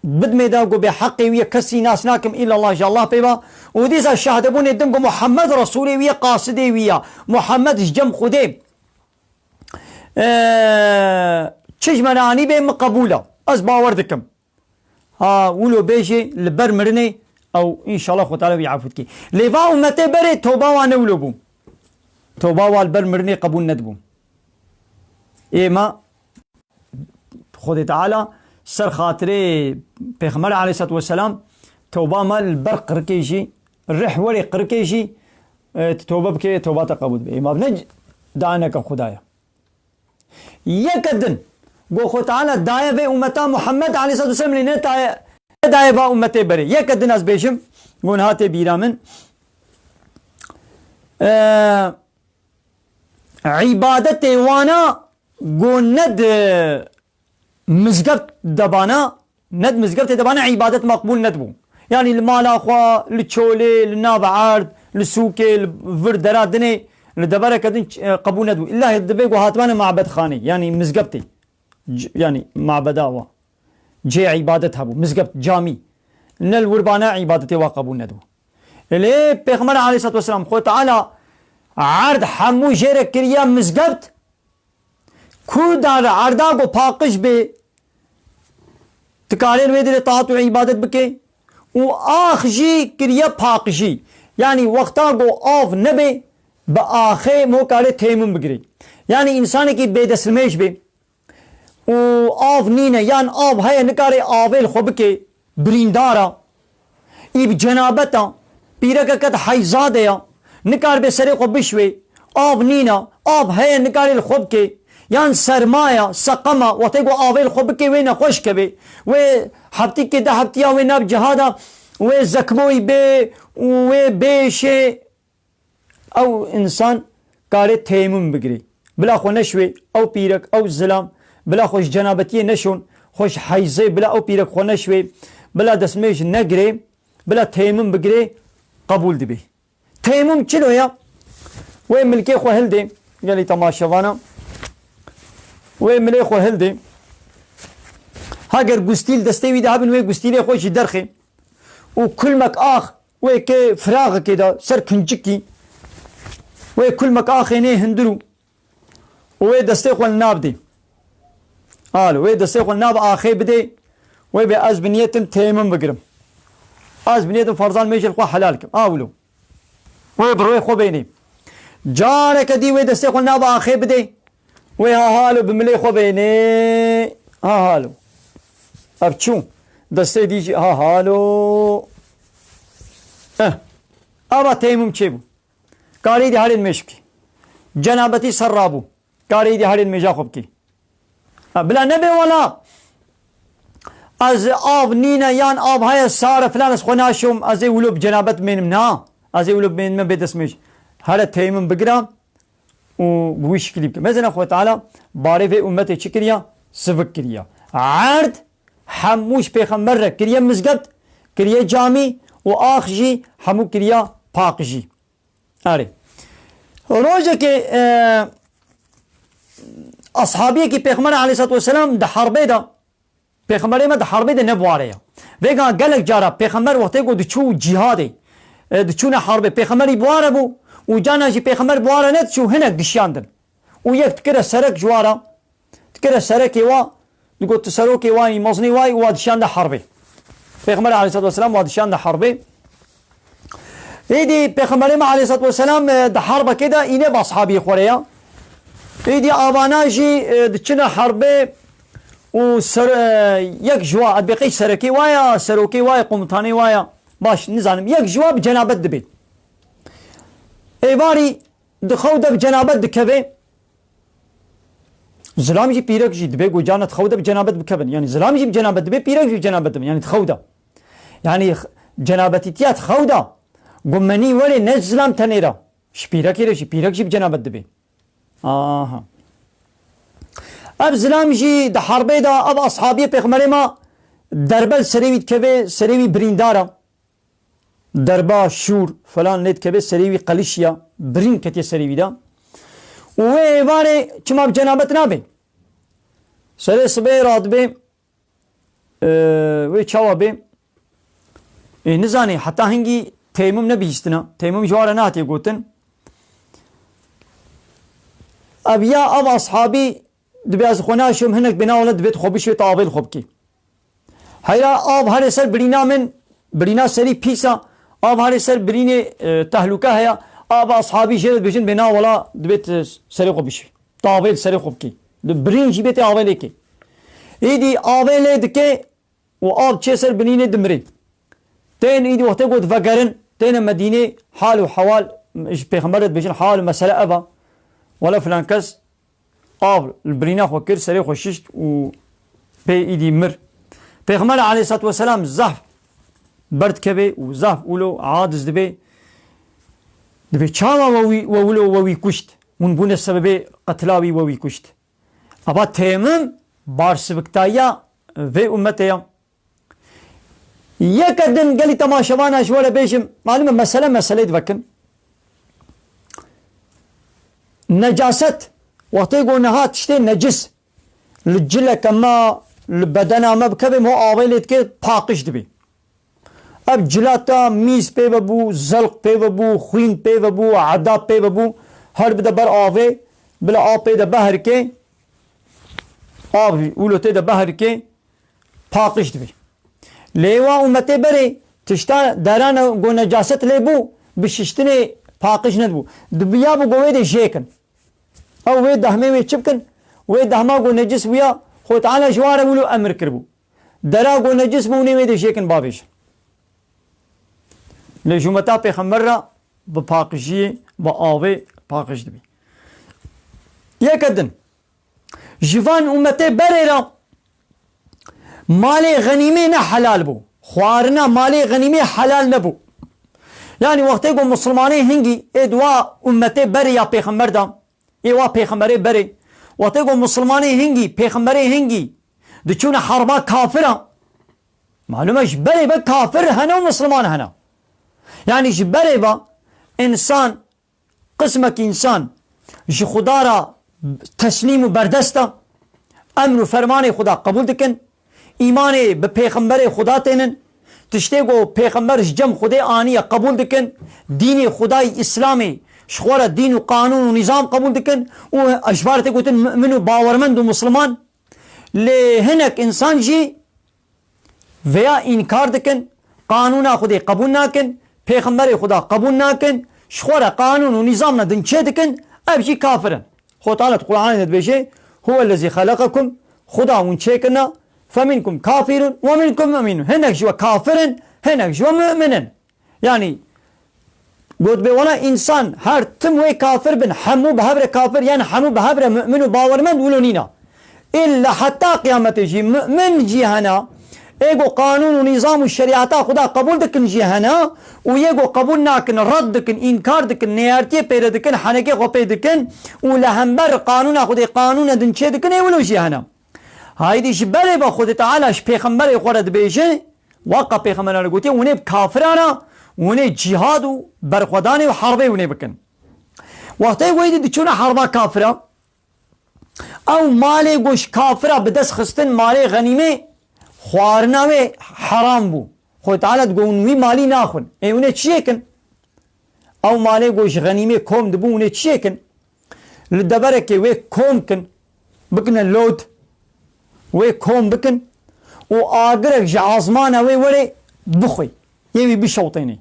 bidmê de, ku bê heqê wî ye, kesî nas nakim, îllallah, ji Allah pê ve. Û dîsa şehdebûnê didim, ku Muhammed Resûlê wî ye, qasidê wî ye. Muhammed ji cem Xwedê, e, çi ji me re anî bê, min qebûl e. Ez bawer dikim. Ha, wilo bêjê li ber mirinê, ew înşallah Xwe Teala wî efû dikê. Lê va ummetê berê toba wa ne wilo bû. Toba wa li ber mirinê qebûl nedibû. Ê me Xwedê Teala ser xatirê Pêxember aleyhissalatu vesselam toba me li ber qirikê jî, rih werê qirikê jî, e, tu tobe bikê, toba te qebûl dibe. Ê me ne dayeneke Xwedaya. Yeke din, go Xwe Teala daye vê ummeta Muhammed aleyhissalatu vesselam lê ne daye, ne daye va ummetê berê. Yeke din ez bêjim, go niha tê bîra min. Ee, îbadetê wana go ne di mizgebt de bana, ne di mizgebtê de bana îbadet maqbûl nedibû. Yanî li mala xwe, li çolê, li nav erd, li sûkê, li vir dera dinê, li devereke din, e, qebûl nedibû. Îlla divê ku hatibane mabedxanê, yanî mizgebtê. C-, yanî mabeda wa. Cê îbadet hebû, mizgebt, camî. Ne li wir bana îbadetê wa qebûl nedibû. Lê Pêxember aleyhissalatu vesselam, Xwe Teala erd hemû jê re kiriye mizgebt, ku dar erda ku paqij bê, dikarên wê dirê taat û îbadet bike û ax jî kiriye paqijî. Yanî wexta ku av nebe, bi axê mo kare têmum bigire. Yanî însanekî bêdestnimêj be û av nîne yan av heye nikare avê li xwe bike, birîndar a, î bi cenabet a, pîrekeke di heyza de ya, nikaribe serê xwe bişwê, av nîna, av heye nikare li xwe bike, yan serma ya, seqem a, wextê ku avê li xwe bike wê nexweş keve, wê heftîkê de heftiya wê nav cihada, wê zekmoyî bê û wê bêşê, ew însan kare teyemum bigirê. Bila xwe neşwê, ew pîrek, ew zilam, bila xwe ji cenabetiyê neşon, xwe ji heyzê, bila ew pîrek xwe neşwê, bila destmêj negirê, bila teyemum bigirê, qebûl dibê. Teyemum çilo ya? Wê milkê xwe hildê, gelî temaşevana, wê milê xwe hildê. Heger gustî li destê wî de hebin, wê gustîlê xwe jî derxê û kulmek ax wê kê firaxekê de ser kincikî, wê kulmek axê nê hundir û û wê destê xwe li nav dê. Alo, wê destê xwe li nav axê bidê, wê bê ez bi niyetim teyemum bigirim. Ez bi niyetim ferzan mêj li xwe helal kim. A wilo. Wê bi rûyê xwe bênê. Careke dî wê destê xwe li nav axê bidê. Wê ha halo bi milê xwe bênê. Ha halo. Ev çû. Destê dî jî ha halo. Eh. Ava teyemum çêbû. Karê dî herên mêj bikî. Cenabetî ser rabû. Karê dî herên mêja xwe bikî. Ha, bila nebe wala. Ez av nîne yan av heye sare filan ez xwe naşom, ez ê wilo bi cenabet mênim. Na. Ez ê wilo bênime bê destmêj. Here teyemum bigira û bi wî şikilî bikim. Mezina Xwe Teala barê vê ummetê çi kiriya? Sivik kiriya. Erd hemû ji pêxember re kiriye mizgebt, kiriye camî û ax jî hemû kiriya paqijî. Erê. Rojekê, e, ashabiyekî Pêxember aleyhissalatu vesselam di herbê de, Pêxemberê me di herbê de ne bi ware ya. Vêga gelek cara Pêxember wextê ku diçû cîhadê, e, diçûne herbê, Pêxemberî bi ware bû û cana jî Pêxember bi ware nediçû, hinek dişiyandin. Û yek dikire serek ji wara, dikire serekê wa, digot, "Tu serokê wa yî, mezinê wa yî," û wa dişiyande herbê. Pêxember aleyhissalatu vesselam wa dişiyande herbê. Êdî Pêxemberê me aleyhissalatu vesselam, e, di herbekê de îne bi ashabî xwe re ya. Êdî avana jî, e, diçine herbê û ser-, e, yek ji wa, ez bê qey serekê wa ya, serokê wa ya, komutanê wa ya, baş, nizanim, yek ji wa bi cenabet dibe. Êvarî di xew de bi cenabet dikeve. Zilam jî pîrek jî dibê ku carna di xew de bi cenabet bikevin. Yanî zilam jî bi cenabet dibê, pîrek jî bi cenabet dibin. Yanî di xew de. Yanî x-, cenabetîtiya di xew de ku menî werê ne zilam tenê re. Ji pîrekê re jî, pîrek jî bi cenabet dibê. Aha. Ev zilam jî di herbê de ev ashabiyê pêxemberê ma derbe li serê wî dikeve, serê wî birîndar e. Derba, şûr, falan lê dikeve serê wî, qelişiya, birîn ketiye serê wî de. Û wê êvarê çima bi cenabet nabe? Serê sibê radibê, e, wê çawa bê? Ê, nizanê, heta hingî teyemum nebihîstina. Teyemum ji wan re nehatiye gotin. Ev ya ev ashabî dibê ez xwe naşêm, hinek bêna wele dibê tu xwe bişê, tu avê li xwe bikê. Heyra av herê ser birîna min, birîna serî pîs e, av herê ser birînê, e, tehlûke heye, av ashabî jê re dibêjin bêna wela dibê tu serê xwe bişê. Tu avê li serê xwe bikê. Di birîn jî bê tê avê lê kê. Îdî avê lê dike û av çê ser binînê dimirê. Tên îdî wextê ku divegerin, têne Medînê, hal û hewal ji pêxember re dibêjin hal û mesele ev e. Wela filan kes av li birîna xwe kir, serê xwe şişt û pê îdî mir. Pêxember aleyhissalatu vesselam zehf berdikeve û zehf wilo aciz dibe. Dibe çawa we wî, we wilo we wî kuşt? Hûn bûne sebebê qetila wî, we wî kuşt. Ava teyemum barsiviktayiya vê ummetê ya. Yeke din gelî temaşevana ji we re bêjim, malum e mesele meselê divekin. Necaset, wextê ku niha tiştê necis li cileke me, li bedena me bikeve, mo avê lê dike, paqij dibê. Ev cilata mîz pê ve bû, zelq pê ve bû, xwîn pê ve bû, eda pê ve bû, her bide ber avê, bila av pê de beherike, av wilo tê de beherike, paqij dibê. Lê wa ummetê berê tişta derana ku necaset lê bû, bi şiştinê paqij nedibû. Dibiya bû ku wê dê jêkin. Ew wê dehmê wê çi bikin? Wê dehma ku necis bûya, Xwedê Teala ji wan re wilo emir kiribû. Dera ku necis bû, hûn ê wê dê jêkin bavêjin. Lê ji ummeta pêxember re bi paqijiyê, bi avê paqij dibî. Yeke din, ji van ummetê berê re malê xenîmê ne helal bû. Xwarina malê xenîmê helal nebû. Yanî wextê ku misilmanê hingî ê di wa ummetê berê ya pêxember de, ê wa pêxemberê berê, wextê ku misilmanê hingî, pêxemberê hingî diçûne herba kafira, malum e ji berê ve kafir hene û misilman hene. Yanî ji berê ve însan, qismek însan ji Xuda re teslîm û berdest e, emr û fermanê Xuda qebûl dikin, îmanê bi pêxemberê Xuda tênin, tiştê ku pêxember ji cem Xwedê aniye qebûl dikin, dînê Xwedayî Îslamê ji xwe re dîn û qanûn û nîzam qebûl dikin û ji bar tê gotin mu'min û bawermend û misliman. Lê hinek însan jî veya înkar dikin, qanûna Xwedê qebûl nakin, pêxemberê Xuda qebûl nakin, ji xwe re qanûn û nîzamna din çê dikin, ev jî kafir in. Xwedê Teala di Qur'anê de dibêje, "Huwellezî xeleqekum", Xuda hûn çêkirina, "feminkum kafirun ve minkum mu'minun." Hinek ji we kafir in, hinek ji we mu'min in. Yanî, got bê wela însan her tim wê kafir bin, hemû bi hev re kafir, yan hemû bi hev re mu'min û bawermend wilo nîna. Îlla heta qiyametê jî mu'min jî hena, ê ku qanûn û nîzam û şerîeta Xuda qebûl dikin jî hena û yê ku qebûl nakin, red dikin, înkar dikin, neyartiyê pê re dikin, henekê xwe pê dikin û li hember qanûna Xwedê qanûne din çê dikin, ê wilo jî hena. Haydî ji berê ve Xwedê Teala ji pêxemberê xwe re dibêje, Waka pêxemberan re gotiye, hûn ê bi kafiran re, hûn ê cîhad û berxwedanê û herbê hûn ê bikin. Wextê wê dî diçûne herba kafira, ew malê ku ji kafira bi dest xistin, malê xenîmê, xwarina wê heram bû. Xwedê Teala digot, hûn wî malî naxwin. Ê hûn ê çi yê kin? Ew malê ku ji xenîmê kom dibû, hûn ê çi yê kin? Li deverekê wê kom kin, bikine lod, wê kom bikin û agirek ji azmana wê were bixwê, yê wî bişewtênê.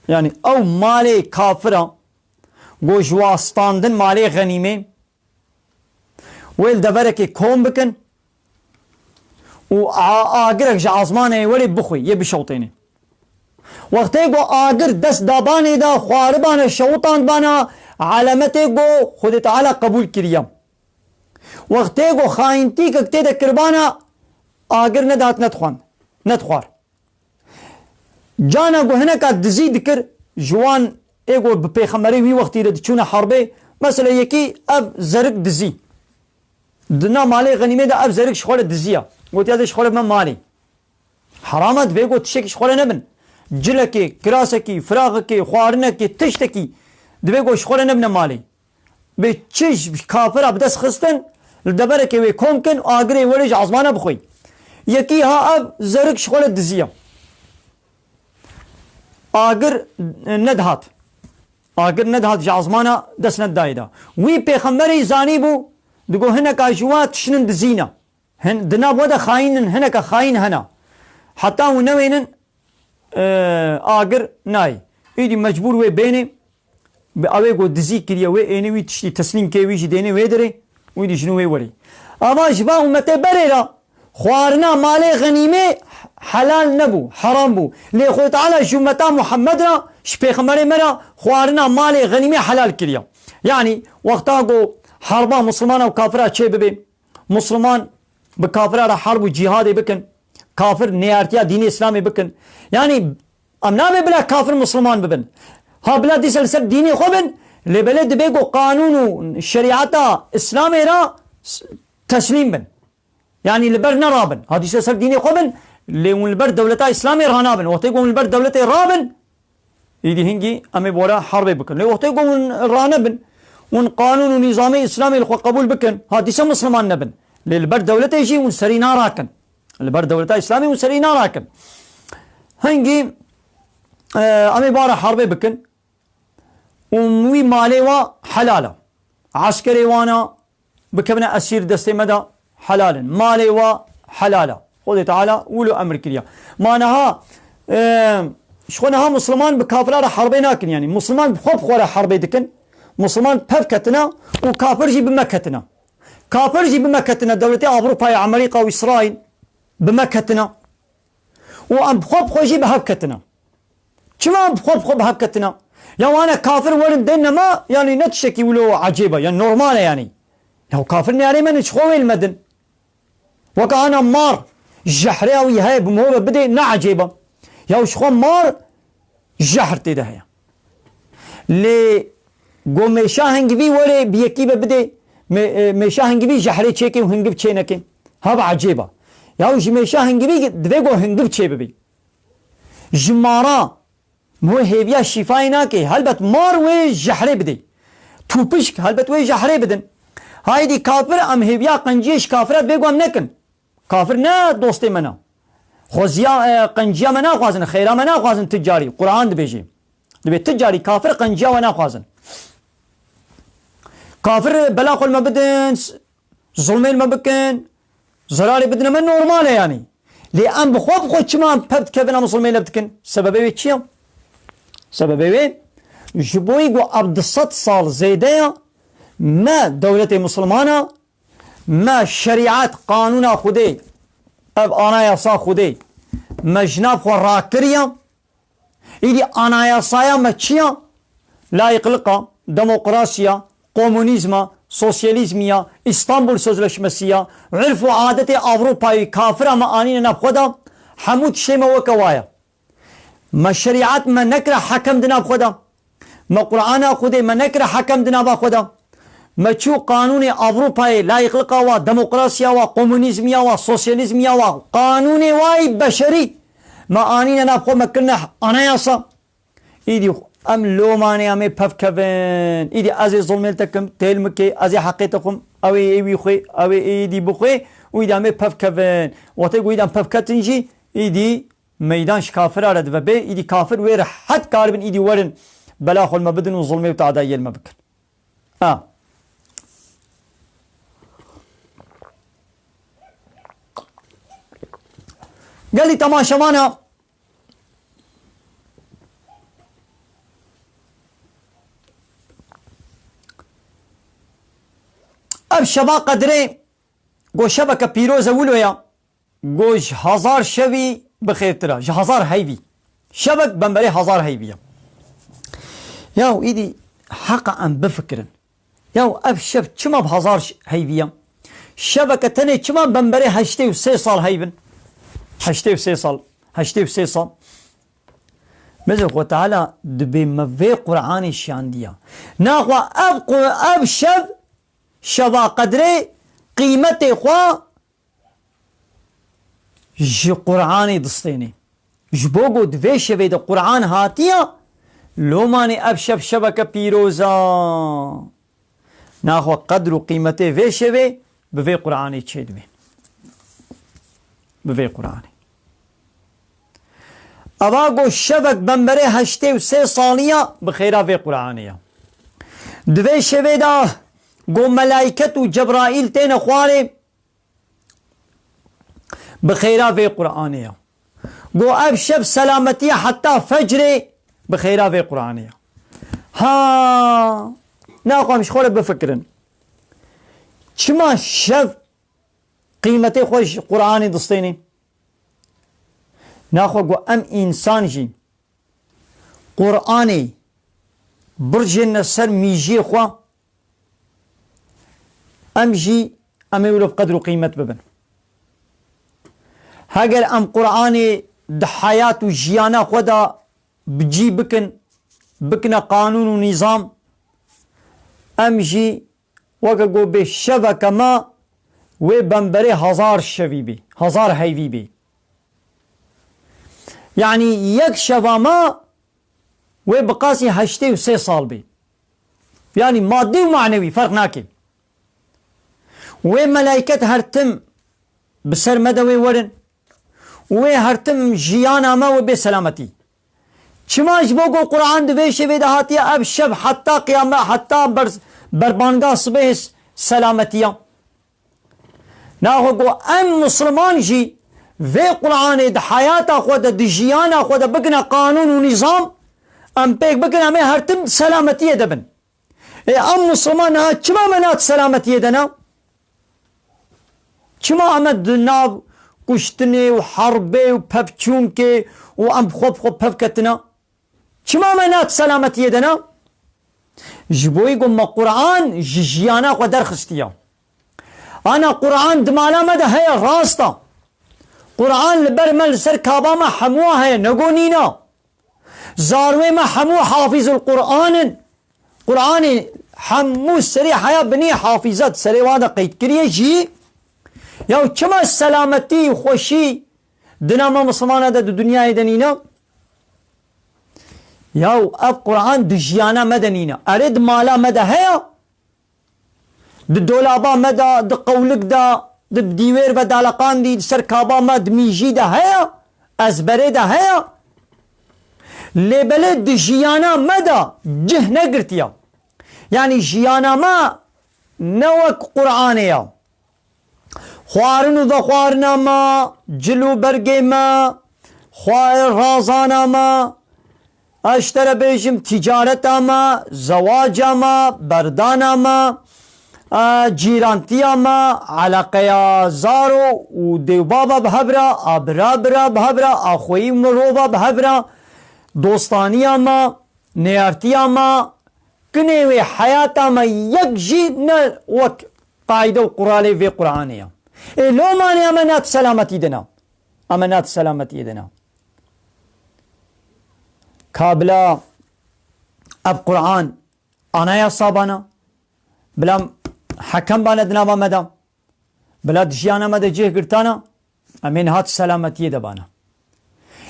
Yanî ew malê kafira ku ji wa standin malê xenîmê, wê li deverekê kom bikin û a-, agirek ji azmanê were bixwê, yê bişewtênê. Wextê ku agir dest dabanê de, xwaribane, şewitandbana, alametê ku Xwedê Teala qebûl kiriye. Wextê ku xayintîkek tê de kirbana, agir nedihat nedixwand, nedixwar. Cana ku hineka dizî dikir, ji wan ê ku bi pêxemberê wî wextî re diçûne herbê, mesela yekî ev zerik dizî. Di nav malê xenîmê de ev zerik ji xwe re diziya. Gotiya de ji xwe re me malê. Heram e, divê ku tiştekî ji xwe re nebin. Cilekê, kirasekî, firaxekê, xwarinekê, tiştekî divê ku ji xwe re nebine malê. Bê çi ji kafira bi dest xistin, li deverekê wê kom kin, agirê were ji ezmana bixwî. Yekî ha ev zerik ji xwe re diziya. Agir nedihat. Agir nedihat ji ezmana dest nedayê de. Wî pêxemberî zanîbû, digo hineka ji wa tiştin dizî ne. Hin, di nav we de xayîn in, hineke xayîn hene. Heta hûn newênin, e, agir nayê. Îdî mecbûr wê bênê, bi ew ê ku dizî kiriye, wê ênê wî tiştî teslîm kê, wî jî dênê wê derê, wî dî jin wê werê. Ama ji van ummetê berê re xwarina malê xenîmê helal nebû, heram bû. Lê Xwedê Teala ji ummeta Muhammed re, ji pêxemberê me re xwarina malê xenîmê helal kiriye. Yanî wexta ku herba misilmana û kafira çê bibe, Musliman bi kafira re herb û cîhadê bikin. Kafir nêartiya dînê Îslamê bikin. Yanî em nabê bila kafir Musliman bibin. Ha bila dîsa li ser dînê xwe bin, lê belê dibê ku qanûn û şerîeta Îslamê re s-, teslîm bin. Yanî li ber nerabin. Ha dîsa ser dînê xwe bin, lê hûn li ber dewleta Îslamê ranabin. Wextê ku hûn li ber dewletê rabin, Îdî hingî em ê bi we re herbê bikin. Lê wextê ku hûn ranebin, hûn qanûn û nîzamê Îslamê li xwe qebûl bikin, ha dîsa Misliman nebin. Lê li ber dewletê jî hûn serî narakin. Li ber dewleta Îslamê hûn serî narakin. Hingî, e, em ê bi we re herbê bikin. Û wî malê wa helal e. Eskerê wana bikevine esîr destê me de helal in. Malê wa helal e. Xwedê Teala wilo emir kiriye. Ma niha, e, ji xwe niha Musliman bi kafira re herbê nakin, yanî Musliman bi xwe bi xwe re herbê dikin. Musliman bi hev ketine û kafir jî bi me ketine. Kafir jî bi me ketine, dewletê Ewropayê, Amerîka û Îsraîl bi me ketine. Û em bi xwe bi xwe jî bi hev ketine. Çima em bi xwe bi xwe bi hev ketine? Ya wana kafir werin dêne me, yanî ne tiştekî wilo ecêb e, yanî normal e yanî. Ya kafir neyarê me ne, ji xwe wê li me din. Weke ana mar, jehreya wî heye bi mirovê bidê, ne ecêb e. Ya ji xwe mar, jehr tê de heye. Lê go mêşa hingivî were bi yekî ve bidê, mê-, e, mêşa hingivî jehrê çêkê û hingiv çênekê. Hava ecêb e. Ya ji mêşa hingivî divê go hingiv çêbibî. Ji mara, mu hêviya şîfayê nake. Helbet mar wê jehrê bidê. Tûpişk helbet wê jehrê bidin. Haydî kafir em hêviya qenciyê ji kafira divê go em nekin. Kafir ne dostê me ne. Xweziya, e, qenciya me naxwazin, xêra me naxwazin ti carî. Quran dibêje. Dibê ti carî kafir qenciya we naxwazin. Kafir bela xwe li me bidin, s-, zulmê li me bikin, zerarê bidine me normal e yanî. Lê em bi xwe bi xwe çima em pev dikevin em zulmê li me dikin? Sebebê wê çi ye? Sebebê wê ji bo ku ev du sed sal zêde ye me dewletê misilman e, me şerîet, qanûna Xwedê, ev anayasa Xwedê, me ji nav xwe rakiriye. Îdî anayasaya me çi ye? Layîqlika, demokrasiya, komunîzma, sosyalîzmiya, Îstanbul Sözleşmesiya, urf û adetê Ewropayê kafira me anîne nav xwe de, hemû tiştê me weke wa ye. Me şerîet me nekire hekem di nav xwe de. Me Qur'ana Xwedê me nekire hekem di nava xwe de. Me çû qanûnê Ewropayê, layîqlika wa, demokrasiya wa, komunîzmiya wa, sosyalîzmiya wa, qanûnê wa yî beşerî me anîne nav xwe, me kirine anayasa. Îdî em lomanê em ê pev kevin. Îdî ez ê zulmê li te kim, têl mikê, ez ê heqê te xwim, ew ê ê wî xwê, ew ê ê dî bixwê û îdî em ê pev kevin. Wextê ku îdî em pev ketin jî, îdî meydan ji kafira re dibe bê, îdî kafir wê rehet karibin, îdî werin bela xwe li me bidin û zulmê û tadayiyê li me bikin. Ha. Gelî temaşevana, ev şeva Qedirê go şeveke pîroz e wilo ya. Go ji hezar şevî bi xêrtir e, ji hezar heyvî. Şevek bemberê hezar heyvî ye. Ya îdî heqa em bifikirin. Ya ev şev çima bi hezar ş-, heyvî ye? Şeveke tenê çima bemberê heştê û sê sal heybin? Heştê û sê sal. Heştê û sê sal. Mezin Xwe Teala dibê me vê Qur'anê şiyandiya. Naxwe ev, qu- ev şev, şeva qedrê, qîmetê xwe ji Qur'anê distênê. Ji bo ku di vê şevê de Qur'an hatiya, lomanê ev şev şeveke pîroz a. Naxwe qedr û qîmetê vê şevê bi vê Qur'anê çêdibê. Bi vê Qur'anê. Eva ku şevek bemberê heştê û sê saliya bi xêra vê Qur'anê ya. Di vê şevê de ku melaiket û Cebraîl têne xwarê, bi xêra vê Qur'anê ya. Ku ev şev selametiye heta fecrê, bi xêra vê Qur'anê ya. Ha, naxwe em ji xwe re bifikirin. Çima şev qîmetê xwe ji Qur'anê distênê? Naxwe ku em însan jî Qur'anê birjêne ser mîjiyê xwe, em jî, em ê wilo bi qedr û qîmet bibin. Heger em Qur'anê di heyat û jiyana xwe de bi cî bikin, bikine qanûn û nîzam, em jî weke ku bê şeveke me wê bemberê hezar şevî bê, hezar heyvî bê. Yanî yek şeva me wê bi qasî heştê û sê sal bê. Yanî madî û manewî ferq nake. Wê melaiket her tim bi ser me de wê werin. Wê her tim jiyana me wê bê selametî. Çima? Ji bo ku Qur'an di vê şevê de hatiye, ev şev heta qiyame, heta ber-, berbanga sibehê s-, selametiya. Naxwe ku em Misliman jî vê Qur'anê di heyata xwe de, di jiyana xwe de bikine qanûn û nîzam, em pêk bikin, em ê her tim selametiyê de bin. Ê em Misliman niha çima me nat selametiyê de ne? Çima em e di nav kuştinê û herbê û pevçûnkê û em xwe bi xwe pev ketine? Çima me nat selametiyê de ne? Ji bo ku me Qur'an ji jiyana xwe derxistiye. Ana Qur'an di mala me de heye, rast e. Qur'an li ber me, li ser kaba me hemû heye, ne ku nîne. Zarwê me hemû hafîzul Qur'an in. Qur'anê hemû serê heya binî hafîzat serê wan de qeyd kiriye jî. Ya çima selametî û xweşî di nav me Mislimana de di dinyayê de nîne? Ya ev Qur'an di jiyana me de nîne. Erê di mala me de heye. Di dolaba me de, di qewlik de, di dîwêr ve daleqandî, di ser kaba me, di mîjî de heye, ezberê de heye. Lê belê di jiyana me de cih negirtiye. Yanî jiyana me ne wek Qur'anê ya. Xwarin û vexwarina me, cil û bergê me, xwe razana me, ez ji te re bêjim, tîcareta me, zewaca me, berdana me, e, cîrantiya me, eleqeya zaro û dêwbaba bi hev re, a bira bira bi hev re, a xweyî û mirova bi hev re, dostaniya me, neyartiya me, kinê wê heyata me yek jî ne wek qaîde û quralê vê Qur'anê ya. Ê lomanê em e nat selametî de ne. Em e nat selametiyê de ne. Ka bila ev Qur'an anayasa bana, bila hekem bane di nava me de, bila di jiyana me de cih girtana, em ê niha di selametiyê de bana.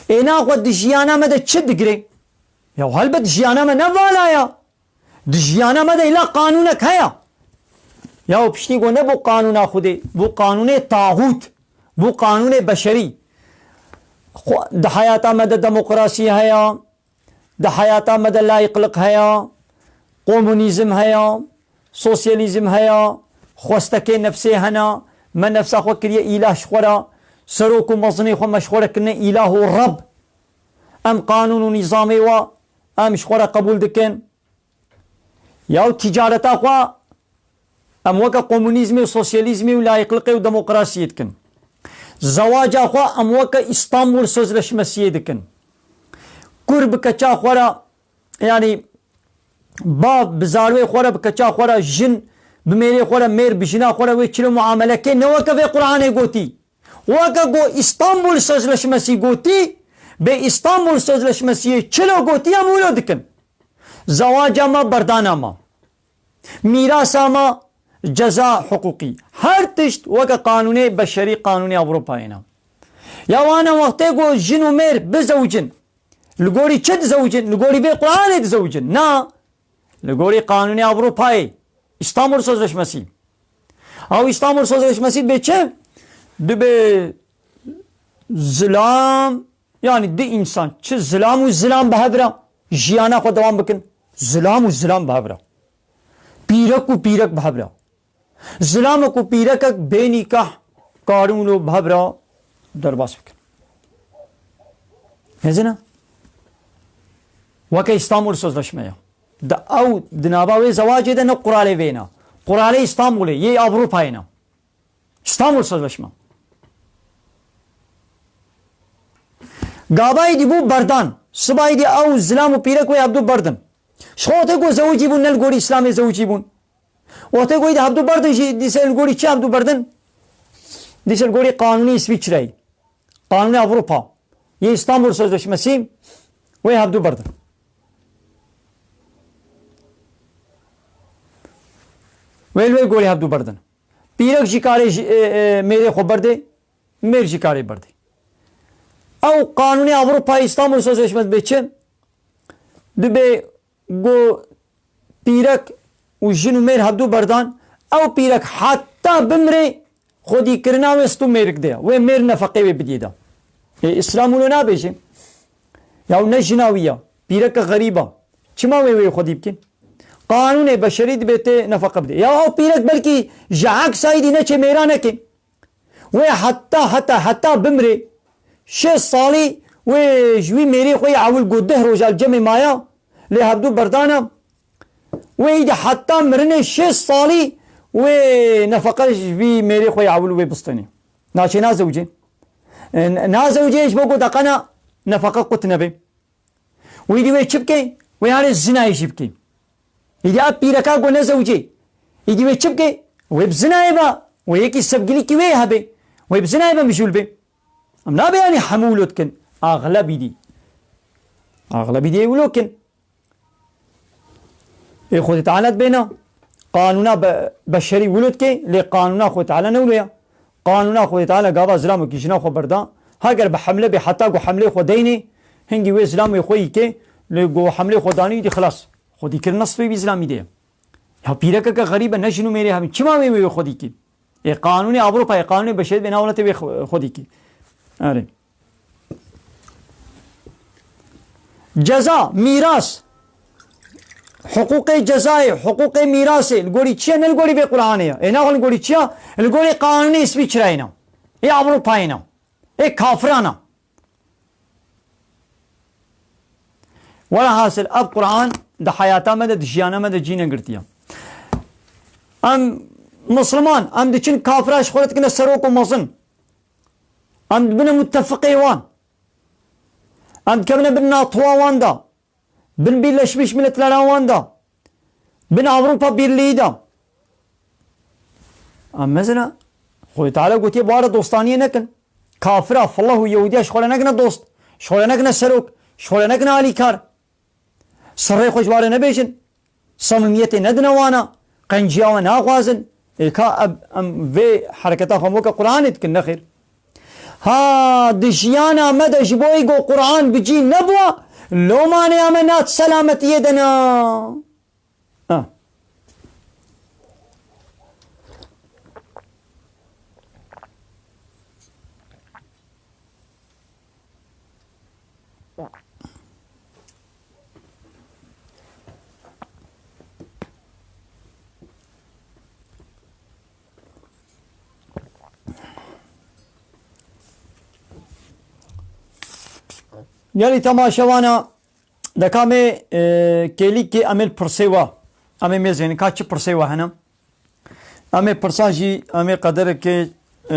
Ê naxwe di jiyana me de çi digire? Ya helbet jiyana me ne vala ya. Di jiyana me de îla qanûnek heye. Ya piştî ku ne bû qanûna Xwedê, bû qanûnê taxût, bû qanûnê beşerî. Xwe-, di heyata me de demokrasî heye, di heyata me de layîqlik heye, komunîzm heye, sosyalîzm heye, xwestekê nefsê hene, me nefsa xwe kiriye îlah ji xwe re, serok û mezinê xwe me ji xwe re kirine îlah û reb. Em qanûn û nîzamê wa em ji xwe re qebûl dikin. Ya û tîcareta xwe em weke komunîzmê û sosyalîzmê û layîqliqê û demokrasiyê dikin. Zewaca xwe em weke Îstanbul Sözleşmesiyê dikin. Kur bi keça xwe re, yanî bav bi zarwê xwe re, bi keça xwe re, jin Bi mêrê xwe re, mêr bi jina xwe re wê çilo muamele ke, ne weke vê Qur'anê gotî. Weke ku Îstanbul Sözleşmesi gotî, bê Îstanbul Sözleşmesiyê çilo gotî em wilo dikin. Zewaca me, berdana me. Mîrasa me, ceza huqûqî. Her tişt weke qanûnê beşerî, qanûnê Ewropayê ne. Ya wana wextê ku jin û mêr bizewicin, li gorî çi dizewicin? Li gorî vê Qur'anê dizewicin? Na. Li gorî qanûnê Ewropayê, Îstanbul Sözleşmesi. Ew Îstanbul Sözleşmesi dibê çi? Dibê zilam, yanî di însan, çi zilam û zilam bi hev re jiyana xwe dewam bikin. Zilam û zilam bi hev re. Pîrek û pîrek bi hev re. Zilamek û pîrekek bê nîkah karin wilo bi hev re derbas bikin. Mezin e? Weke Îstanbul Sözleşme ya. Di ew, di nava wê zewacê de ne quralê vê ne. Quralê Îstanbulê, yê Ewropayê ne. Îstanbul Sözleşme. Gava êdî bû berdan. Siba êdî ew zilam û pîrek wê hevdu berdin. Ji xwe wextê ku zewicî bûn, ne li gorî Îslamê zewicî bûn. Wextê ku êdî hevdu berdin jî, dîse li gorî çi hevdu berdin? Dîse li gorî qanûnê Îsvîçreyê. Qanûnê Ewropa. Yê Îstanbul Sözleşmesi wê hevdu berdin. Wê li wê gorî hevdu berdin. Pîrek jî karê ji, e, e, mêrê xwe berdê, mêr jî karê berdê. Ew qanûnê Ewropa, Îstanbul Sözleşmesi bê çi? Dibê ku pîrek û jin û mêr hevdu berdan, ew pîrek heta bimrê xwedîkirina wê stû mêrik de ye. Wê mêr nefeqê wê bidiyê de. Ê, Îslam wilo nabêje. Ya ne jina wî ya. Pîreke xerîb a. Çima wê wê xwedî bikin? Qanûnê beşerî dibê tê nefeqe bidê. Ya ew pîrek belkî ji eksa êdî neçê mêra neke. Wê heta, heta, heta bimrê şêst salî wê ji wî mêrê xwe yê ewil ku deh roja li cemê maya, lê hevdu berdana. Wê îdî heta mirinê şêst salî wê nefeqe ji vî mêrê xwe yê ewil wê bistênê. Naçê nazewicê. E, n-, nazewicê ji bo ku deqena nefeqe qut nebe. Wê dî wê çi bike? Wê harê zinayê jî bike. Îdî a pîreka ku nezewicê. Îdî wê çi bike? Wê bi zinayê be. Wê yekî sevgilîkî wê hebe. Wê bi zinayê be mijûl be. Em nabe yanî hemû wilo dikin. Axlebî dî. Axlebî dî wilo kin. Ê Xwedê Teala dibêna. Qanûna be-, beşerî wilo dike, lê qanûna Xwedê Teala ne wilo ya. Qanûna Xwedê Teala gava zilamekî jina xwe berda. Heger bi hemle bê heta ku hemlê xwe deynê, hingî wê zilamê xwe yî ke, lê ku hemlê xwe danî dî xilas. Xwedî kir nesbê vî zilamî de ye. Ya pîrekeke xerîb e, ne jin û mêrê hebin. Çima wê wê xwedî kî? Ê qanûnê Ewropayê, qanûnê beşerî bê nav welatê wê xwe-, xwedî kî. Erê. Ceza, mîras. Hiqûqê cezayê, hiqûqê mîrasê. Li gorî çi ye? Ne li gorî vê Qur'anê ye. Ê naxwe li gorî çi ye? Li gorî qanûnê Îsvîçreyê ne. Ê Ewropayê ne. Ê kafiran e. Welahasil, ev Qur'an di heyata me de, di jiyana me de cî negirtiye. Em Misliman, em diçin kafira ji xwe re dikine serok û mezin. Em dibine muttefiqê wan. Em dikevine bin NATOa wan de. Bin Birleşmiş Milletleran wan de. Bin Avrupa Birliği de. Em mezin e. Xwedê Teala gotiye, "Bi wan re dostaniyê nekin." Kafira, fillah û Yehudiya ji xwe re nekine dost. Ji xwe re nekine serok. Ji xwe re nekine alîkar. Sirrê xwe ji wan re nebêjin. Samimiyetê nedine wana. Qenciya we naxwazin. Ê ka em, em vê hereketa xwe weke Qur'anê dikin, nexêr. Ha, di jiyana me de ji bo êgo Qur'an bi cî nebûwa, lomanê me nat selametiyê de ne. Ha. Gelî temaşewana, deka me, e, kêlîkê em ê li pirsê wa. Em ê mêzênin ka çi pirsê wa hene. Em ê pirsa jî, em ê qederekê, e,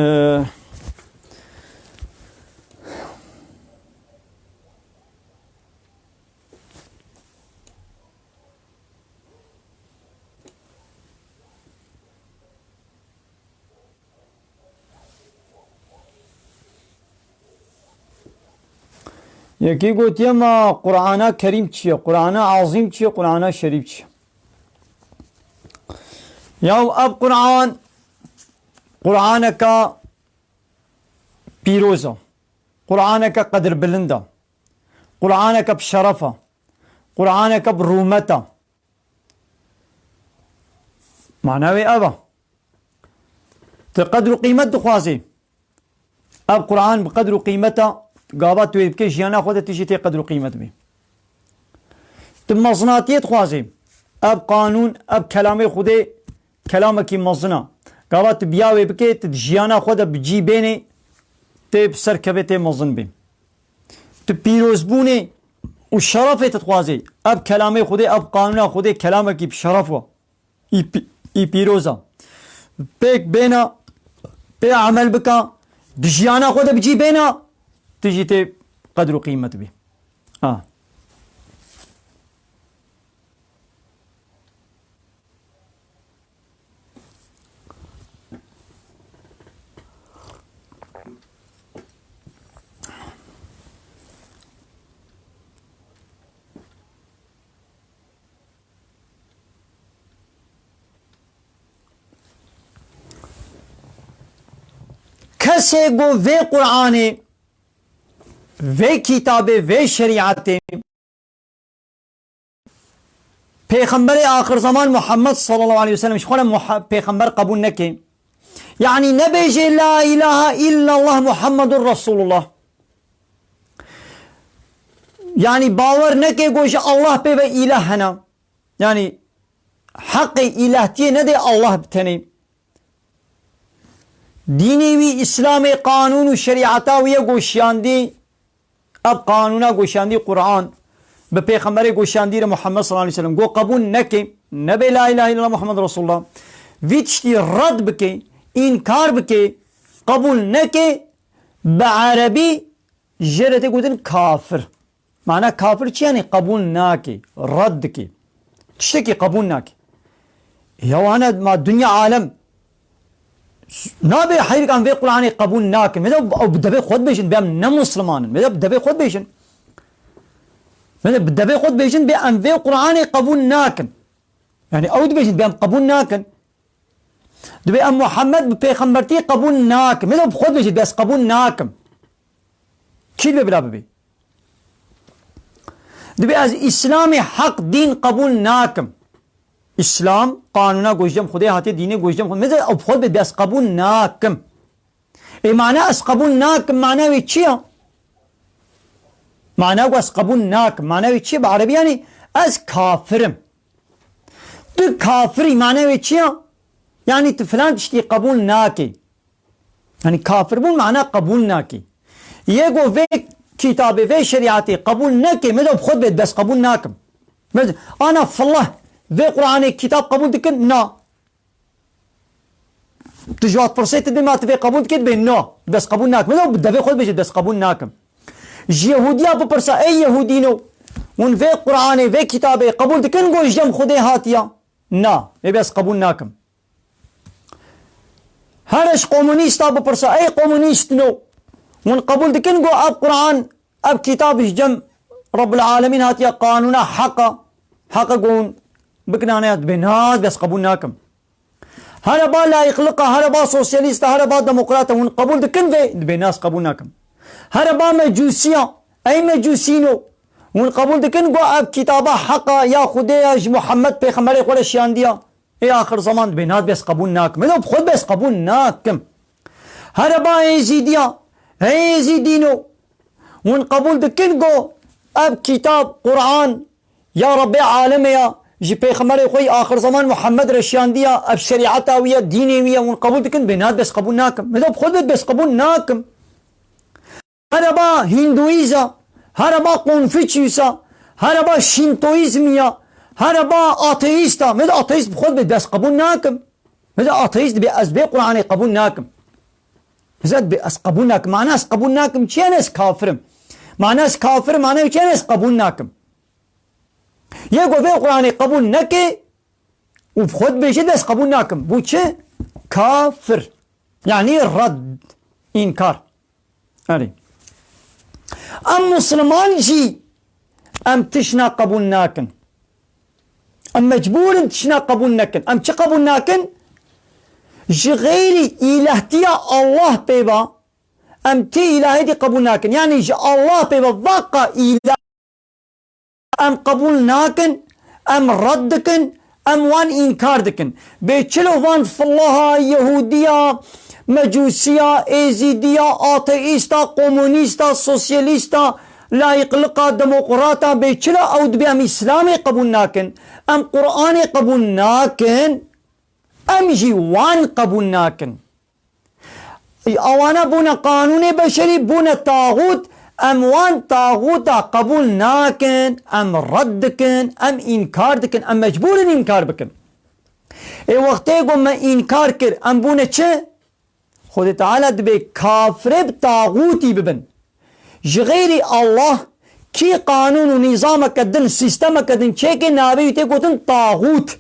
Yekî gotiye, ma Qur'ana Kerîm çi ye? Qur'ana Azîm çi ye? Qur'ana Şerîf çi ye? Yaw ev Qur'an, Qur'aneke pîroz e. Qur'aneke qedirbilind e. Qur'aneke bi şeref e. Qur'aneke bi rûmet e. Mana wê ev e. Tu qedr û qîmet dixwazî. Ev Qur'an bi qedr û qîmeta gava tu wê bikê jiyana xwe de tu jî tê qedr û qîmet bî. Tu mezinatiyê dixwazî. Ev qanûn, ev kelamê Xwedê kelamekî mezin e. Gava tu biya wê bikê, tu di jiyana xwe de bi cî bênê, tê bi ser kevê tê mezin bî. Tu pîrozbûnê û şerefê tu dixwazî. Ev kelamê Xwedê, ev qanûna Xwedê kelamekî bi şeref e. Î pî-, î pîroz e. Pêk bêna, pê emel bika, di jiyana xwe de bi cî bêna, tu jî tê qedr û qîmet bî. Ha. Kesê ku vê Qur'anê, vê kitabê, vê şerîetê, Pêxemberê axir zeman Muhammed sallallahu aleyhi ve sellem ji xwe re Muha-, pêxember qebûl neke. Yanî nebêje la ilahe illallah Muhammedun Resulullah. Yanî bawer neke ku ji Allah pê ve îlah hene. Yanî heqê îlahtiyê nede Allah bi tenê. Dînê wî Îslamê qanûn û şerîeta wî ye ku şiyandî, ev qanûna ku şiyandî Qur'an, bi pêxemberê ku şiyandî re Muhammed sallallahu aleyhi ve sellem ku qebûl neke, nebe la ilahe illallah Muhammed Resulullah. Vî tiştî red bike, înkar bike, qebûl neke, bi erebî jê re tê gotin kafir. Mana kafir çi yanî? Qebûl nake, red dike. Tiştekî qebûl nake. Ya wana ma dinya alem s-, nabe heyrik em vê Qur'anê qebûl nakin. Meda ew bi devê xwe dibêjin, bê em ne Musliman in. Meda bi devê xwe dibêjin. Meda bi devê xwe dibêjin, bê em vê Qur'anê qebûl nakin. Yani ew dibêjin, bê em qebûl nakin. Dibê em Muhammed bi pêxembertî qebûl nakin. Meda bi xwe dibêjin, bê ez qebûl nakim. Kî dibê bila bibê? Dibê ez Îslamê heq dîn qebûl nakim. Îslam qanûna ku ji cem Xwedê hatiye, dînê ku ji cem Xwedê. Meda ew bi xwe dibê, bê ez qebûl nakim. Ê mana ez qebûl nakim, mana wê çi ya? Mana ku ez qebûl nakim, mana wê çi ya? Bi erebî yanî ez kafir im. Tu kafir î, mana wê çi ya? Yanî tu filan tiştî qebûl nakî. Yanî kafirbûn mana qebûl nakî. Yê ku vê kitabê, vê şerîetê qebûl neke, meda bi xwe dibê, bê ez qebûl nakim. Meda, ana fillah, vê Qur'anê kitab qebûl dikin? Na. Tu ji wat pirsê, tu dê ma tu vê qebûl dikî, dibê na, bê ez qebûl nakim. Meda bi devê xwe dibêje, bê ez qebûl nakim. Ji Yehûdiya bipirse, ey Yehûdîno, hûn vê Qur'anê, vê kitabê qebûl dikin ku ji cem Xwedê hatiya? Na, ê bê ez qebûl nakim. Here ji komunîsta bipirse, ey komunîstno, hûn qebûl dikin ku ev Qur'an, ev kitab ji cem Rabbul Alemîn hatiye, qanûna heqa, heqa ku hûn bikinane ya? Dibê na, dibê ez qebûl nakim. Here ba layîqliqa, here ba sosyalîsta, here ba demokrata, hûn qebûl dikin vê? Dibê na, ez qebûl nakim. Here ba mecûsiya, ey mecûsîno, hûn qebûl dikin ku ev kitaba heqa ya Xwedê ya, ji Muhammed pêxemberê xwe re şiyandiya? Ê axir zeman dibê, na, dibê ez qebûl nakim. Ê bi xwe dibê ez qebûl nakim. Here ba êzîdiya, hey êzîdîno, hûn qebûl dikin ku ev kitab, Qur'an, ya Rebbê alemê ya, ji pêxemberê xwe yî axir zeman Muhammed re şiyandiya, ev şerîeta wî ye, dînê wî ye, hûn qebûl dikin? Dibê na, dibê ez qebûl nakim. Ê bi xwe dibê ez qebûl nakim. Here ba Hîndûîza, here ba Konfüçyusa, here ba Şîntoîzmiya, here ba ateîsta. Meda ateîst bi xwe dibê, dibê ez qebûl nakim. Meda ateîst dibê ez vê Qur'anê qebûl nakim. Meda dibê ez qebûl nakim. Mana ez qebûl nakim çi ye? Yanî ez kafir im. Mana ez kafir im, mana çi ye? Yanî ez qebûl nakim. Yê ku vê Qur'anê qebûl neke, û bi xwe dibêje, dibê ez qebûl nakim. Bû çi? Kafir. Yanî red, înkar. Erê. Em Musliman jî em tişna qebûl nakin. Em mecbûr in tişna qebûl nekin. Em çi qebûl nakin? Ji xeyrî îlahtiya Allah pê ba, em tê îlahê dî qebûl nakin. Yanî ji Allah pê ba vaqa îlah em qebûl nakin, em red dikin, em wan înkar dikin. Bê çilo van filaha, Yehudiya, Mecûsiya, Êzîdiya, ateîsta, komunîsta, sosyalîsta, layîqlika, demokrata, bê çilo ew dibê em Îslamê qebûl nakin, em Qur'anê qebûl nakin, em jî wan qebûl nakin. Awana bûne qanûnê beşerî, bûne taxût, em wan taxûta qebûl nakin, em red dikin, em înkar dikin, em mecbûr in înkar bikin. Ê wextê ku me înkar kir, em bûne çi? Xwedê Teala dibê kafirê bi taxûtî bibin. Ji xeyrî Allah kî qanûn û nîzameke din, sîstemeke din çêkê, navê wî tê gotin taxût.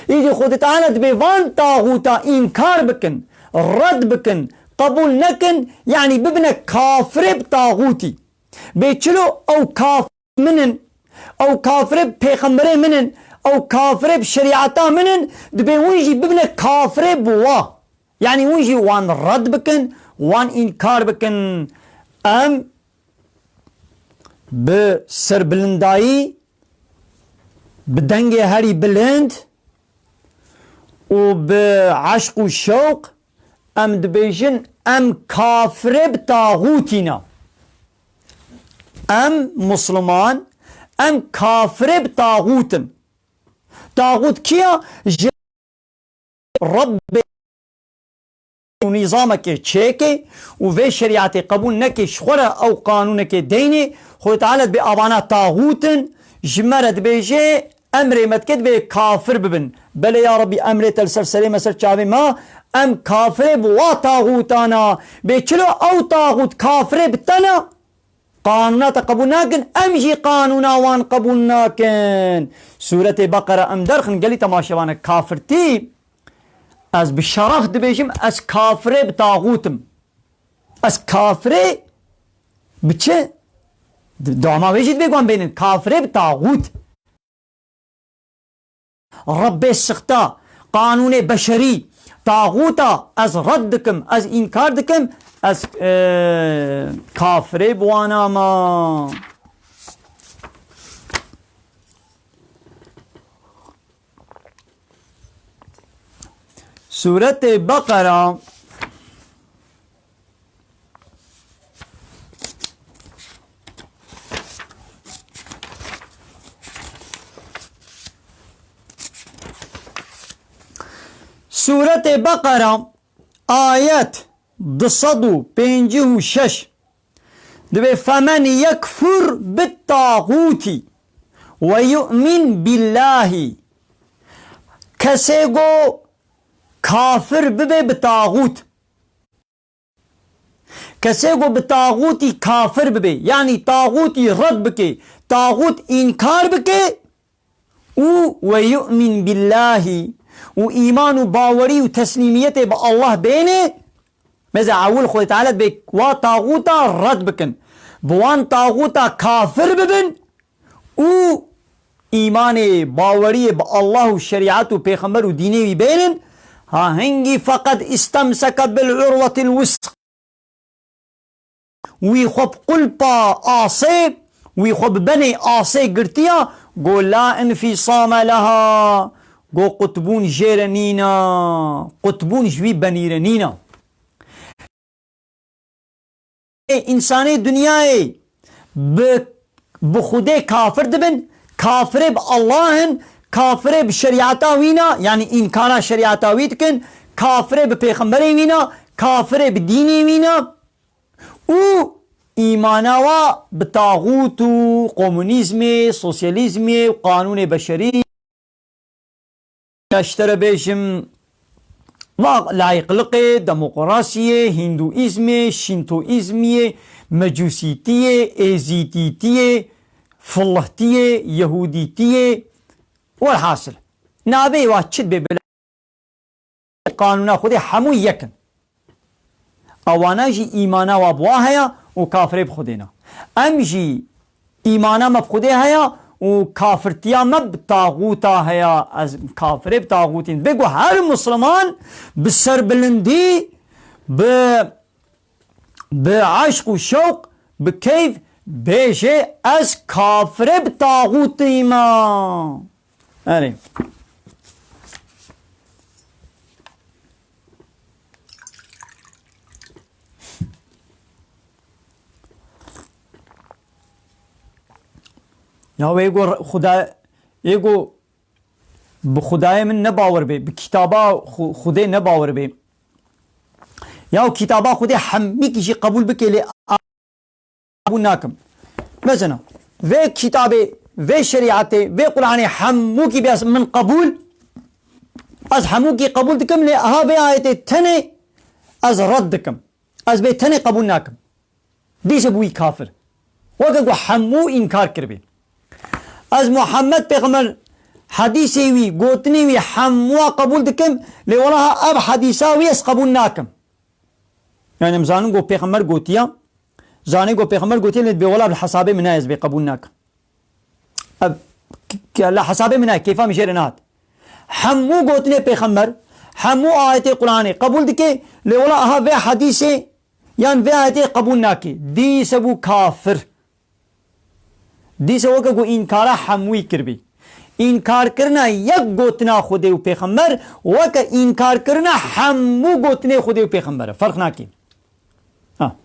Îdî Xwedê Teala dibê van taxûta înkar bikin, red bikin, qebûl nekin, yanî bibine kafirê bi taxûtî. Bê çilo ew kafir min in, ew kafirê bi pêxemberê min in, ew kafirê bi şerîeta min in, dibê hûn jî bibine kafirê bi wa. Yanî hûn jî wan red bikin, wan înkar bikin. Em bi serbilindayî, bi dengê herî bilind û bi eşq û şewq em dibêjin, em kafirê bi taxûtî ne. Em Musliman, em kafirê bi taxût in. Taxût kî ya? Ji Rebbê û nîzamekê çêkê û vê şerîetê qebûl neke, ji xwe re ew qanûnekê deynê, Xwedê Teala dibê avana taxût in, ji me re dibêje, emrê me dike, dibê kafir bibin. Belê ya Rebbî, emrê te li ser serê me, ser çavê me, em kafirê bi wa taxûtana. Bê çilo ew taxût kafirê bi te ne? Qanûna te qebûl nakin, em jî qanûna wan qebûl nakin. Sûretê Beqere em derxin, gelî temaşevane, kafirtî, ez bi şeref dibêjim, ez kafirê bi taxût im. Ez kafirê bi çi? Di-, dama wê jî dibê guan bênin, kafirê bi taxût. Rebbê sixta, qanûnê beşerî, taxûta, ez red dikim, ez înkar dikim, ez, e, kafirê bi wana ma. Sûretê Beqera, Sûretê Beqera, ayet du sed û pêncî û şeş, dibê, "Femen yekfur bit tağuti ve yu'min billahi." Kesê go kafir bibe bi taxût. Kesê ku bi taxûtî kafir bibe, yanî taxûtî red bike, taxût înkar bike û "ve yu'min billahi" û îman û bawerî û teslîmiyetê bi Allah bêne, mêze ewil Xwedê Teala dibê wa taxûta red bikin. Bi wan taxûta kafir bibin, û îmanê, baweriyê bi Allah û şerîet û pêxember û dînê wî bênin, ha hingî "feqed istemseke bil urwetil wusq", wî xwe bi qulpa asê, wî xwe bi benê asê girtiya, go "la infisame leha", go qutbûn jê re nîna, qutbûn ji wî benî re nîna. Însanê dinyayê bi, bi Xwedê kafir dibin, kafirê bi Allah in, kafirê bi şerîeta wî ne, yanî înkara şerîeta wî dikin, kafirê bi pêxemberê wî ne, kafirê bi dînê wî ne û îmana wa bi taxût û komunîzmê, sosyalîzmê û qanûnê beşerî. Ez ji te re bêjim, va layîqliqê, demokrasiyê, hîndûîzmê, şîntoîzmiyê, mecûsîtiyê, êzîdîtiyê, filihtiyê, yehûdîtiyê, welhasil. Navê wa çi dibe bile, qanûna Xwedê hemû yek in. Ewana jî îmana wa bi wa heye û kafirê bi Xwedê ne. Em jî îmana me bi Xwedê heye û kafirtiya me bi taxûta heye. Ez kafirê bi taxûtîn. Bê ku her Musliman bi serbilindî, bi, bi eşq û şewq, bi keyf bêje, ez kafirê bi taxûtî me. Erê. Ya wê go Xuda, ê go bi Xudayê min ne bawer bê, bi kitaba Xu-, Xudê ne bawer bê. Ya kitaba Xudê hemîkî jî qebûl bike lê qebûl nakim. Mesela, vê kitabê, vê şerîetê, vê Qur'anê hemûkî bê ez min qebûl, ez hemûkî qebûl dikim, lê aha vê ayetê tenê ez red dikim. Ez bê tenê qebûl nakim. Dîse bûyî kafir. Weke ku hemû înkar kiribî. Ez Muhammed Pêxember hedîsê wî, gotinê wî hemûa qebûl dikim, lê wela ha ev hedîsa wî ez qebûl nakim. Yani em zanin ku Pêxember gotiya, zanê ku Pêxember gotiya, lê dibê wela bi hesabê min nayê, ez bê qebûl nakim. Ev, k-, k-, la hesabê min nayê, keyfa min jê re nehat. Hemû gotinê Pêxember, hemû ayetê Qur'anê qebûl dike, lê wela aha vê hedîsê yan vê ayetê qebûl nake. Dîse bû kafir. Dîse weke ku înkara hemûyî kiribî. Înkarkirina yek gotina Xwedê û Pêxember weke înkarkirina hemû gotinê Xwedê û Pêxember e. Ferq nake. Ha.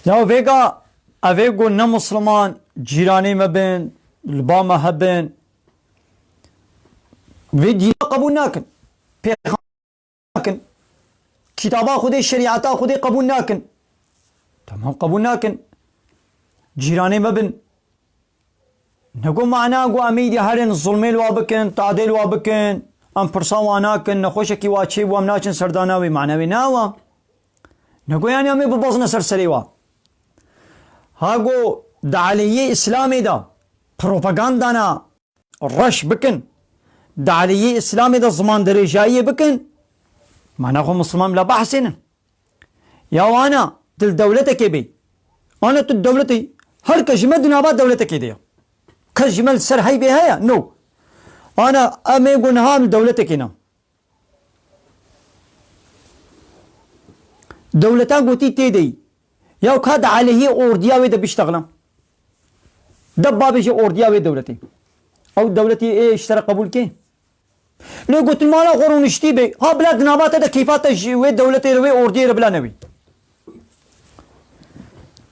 Ya vêga evê ku ne Musliman cîranê me bin, li ba me hebin, vê dîna qebûl nakin. Pêxember nakin. Kitaba Xwedê, şerîeta Xwedê qebûl nakin. Tamam, qebûl nakin. Cîranê me bin. Ne ku mana ku em êdî herin zulmê li wa bikin, tadê li wa bikin, em pirsa wa nakin, nexweşekî wa çêbû, em naçin serdana wê, mana wê ne wa. Ne ku yani em ê bibezine ser serê wa. Ha ku di aleyhê Îslamê de propagandana reş bikin, di aleyhê Îslamê de ziman dirêjayiyê bikin, mana xwe Misliman bila behsênin. Ya ana tu li dewletekê bê. Ana tu dewletê, her kes ji me di nava dewletekê de ye. Kes ji me li ser heybê heye? No. Ana em ê ku niha em li dewletekê ne. Dewleta gotî tê de yî. Ya ka di aleyhê ordiya wê de biştexile. De babê ji ordiya wê dewletê. Ew dewletê ê ji te re qebûl kê? Lê gotin mala xwe rûniştî bê. Ha bila di nava te de keyfa te ji wê dewletê re, wê ordiyê re bila newî.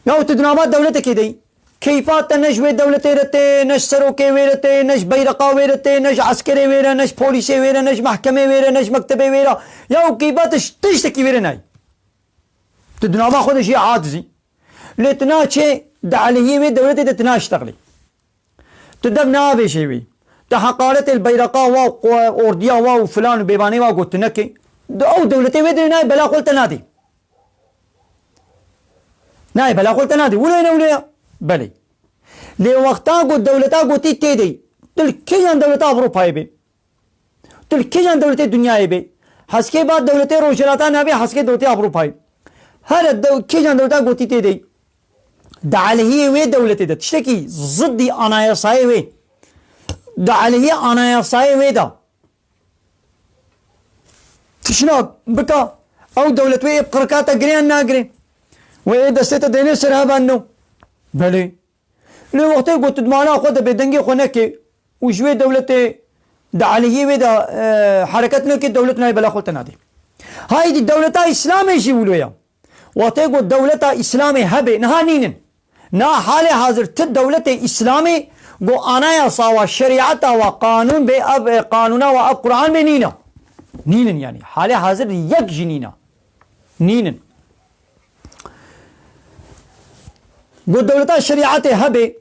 Ya tu di nava dewletekê de yî. Keyfa te ne ji wê dewletê re tê, ne ji serokê wê re tê, ne ji beyreqa wê re tê, ne ji eskerê wê re, ne ji polîsê wê re, ne ji mehkemê wê re, ne ji mektebê wê re. Ya keyfa te ji tiştekî wê re nayî. Tu di nava xwe de jî aciz î. Lê tu naçê di aleyhê wê dewletê de tu naştexlî. Tu dev navêjê wî. Tu heqaretê li beyreqa wa û qu-, ordiya wa û filan û bêvanê wa got tu nekê. Di ew dewletê wê de nayê bela xwe li te nadê. Nayê bela xwe li te nadê. Wilo ne wilo ya. Belê. Lê wexta ku dewleta gotî tê de yî. Tu li kîjan dewleta Ewropayê bê? Tu li kîjan dewletê dinyayê bê? Heskê ba dewletê Rojhilata nabê, heskê dewletê Ewropayê. Here dew-, kîjan dewleta gotî tê de yî. Di aleyhiyê wê dewletê de tiştekî ziddî anayasayê wê. Di aleyhiyê anayasayê wê de. Tişna bika, ew dewlet wê ê bi qirika te girê yan nagirê? Wê ê destê te dênê ser hev an no? Belê. Lê wextê ku tu di mala xwe de bê dengê xwe neke û ji wê dewletê di aleyhiyê wê de, e, hereket neke, dewlet nayê bela xwe te nadê. Haydî dewleta Îslamê jî wilo ya. Wextê ku dewleta Îslamê hebe, niha nînin. Na halê hazir ti dewletê Îslamê ku anayasa wa, şerîeta wa, qanûn bê, ev, e, qanûna wa, ev Qur'an bê nîne. Nînin yani. Halê hazir yek jî nîne. Nînin. Ku dewleta şerîetê hebe,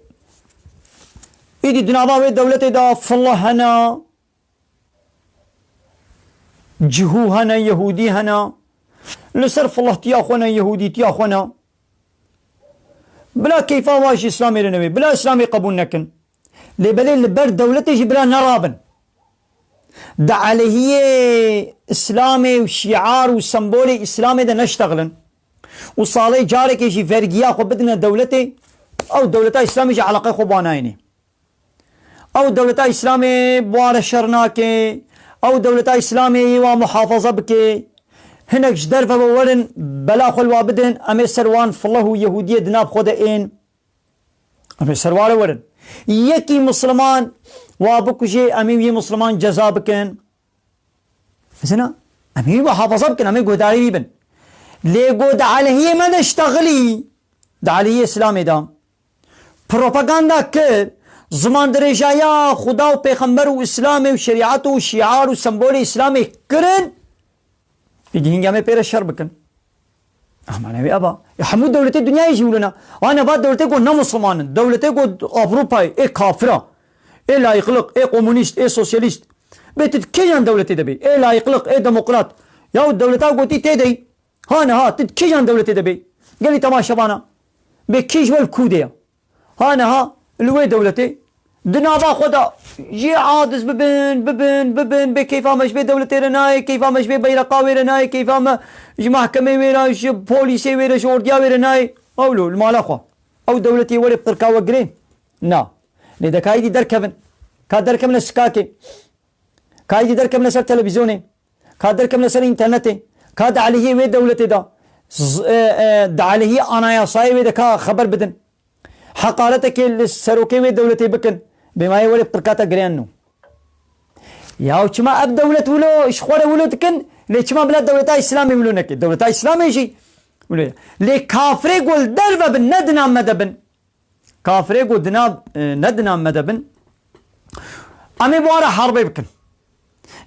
îdî di nava wê dewletê de filla hene, cihû hene, yehûdî hene, li ser fillahtiya xwe ne, yehûdîtiya xwe ne. Bila keyfa wa ji Îslamê re nebe, bila Îslamê qebûl nekin. Lê belê li ber dewletê jî bila nerabin. Di aleyhiyê Îslamê û şiar û sembolê Îslamê de neştexilin. Û salê carekê jî vergiya xwe bidine dewletê, ew dewleta Îslamê jî eleqeyê xwe bi wan nayêne. Ew dewleta Îslamê bi wan re şer nake, ew dewleta Îslamê yê wan muhafaza bike. Hinek ji derve ve werin, bela xwe li wa bidin, em ê ser wan filih û yehûdiyê di nav xwe de ên. Em ê ser ware werin. Yekî misliman wa bikuje, em ê wî misliman ceza bikin. Zina, em ê wî muhafaza bikin, em ê guhdarî wî bin. Lê go di aleyhiyê me de ştexilî, di aleyhiyê Îslamê de propaganda kir, ziman dirêjaya Xuda û Pêxember û Îslamê û şerîet û şiar û sembolê Îslamê kirin, Êdî hingê em ê pê re şer bikin. Aman ew ê eba. Ê hemû dewletê dinyayê jî wilo ne. Ane va dewletê ku ne Musliman in, dewletê ku Ewropayê, ê kafira, ê layîqliq, ê komunîst, ê sosyalîst. Bê tu di kêjan dewletê de bê? Ê layîqliq, ê demokrat. Ya dewleta gotî tê de yî. Ha niha, tu di kêjan dewletê de bê? Gelî temaşevana. Bê kî ji we li kû de ye? Ha niha li wê dewletê di nava xwe de jê adiz bibin, bibin, bibin, bê keyfa me ji vê dewletê re nayê, keyfa me ji vê beyreqa wê re nayê, keyfa me ji mehkemê wê re, ji polîsê wê re, ji ordiya wê re nayê. Ewlo, li mala xwe. Ew dewletê were bi qirka we girê? Na. Lê de ka êdî derkevin. Ka derkevine sikakê. Ka êdî derkevine ser televîzyonê. Ka derkevine ser înternetê. Ka di aleyhê wê dewletê de. Z-, e, e, di aleyhê anayasayê wê de ka xeber bidin. Heqaretekê li serokê wê dewletê bikin, bêmayê were pirkata gireyan nû. Ya çima ev dewlet wilo, ji xwe re wilo dikin, lê çima bila dewleta Îslamê wilo neke? Dewleta Îslamê jî wilo ye. Lê kafirê ku li derve bin, ne di nav me de bin. Kafirê ku di nav, e, ne di nav me de bin. Em ê bi wan re herbê bikin.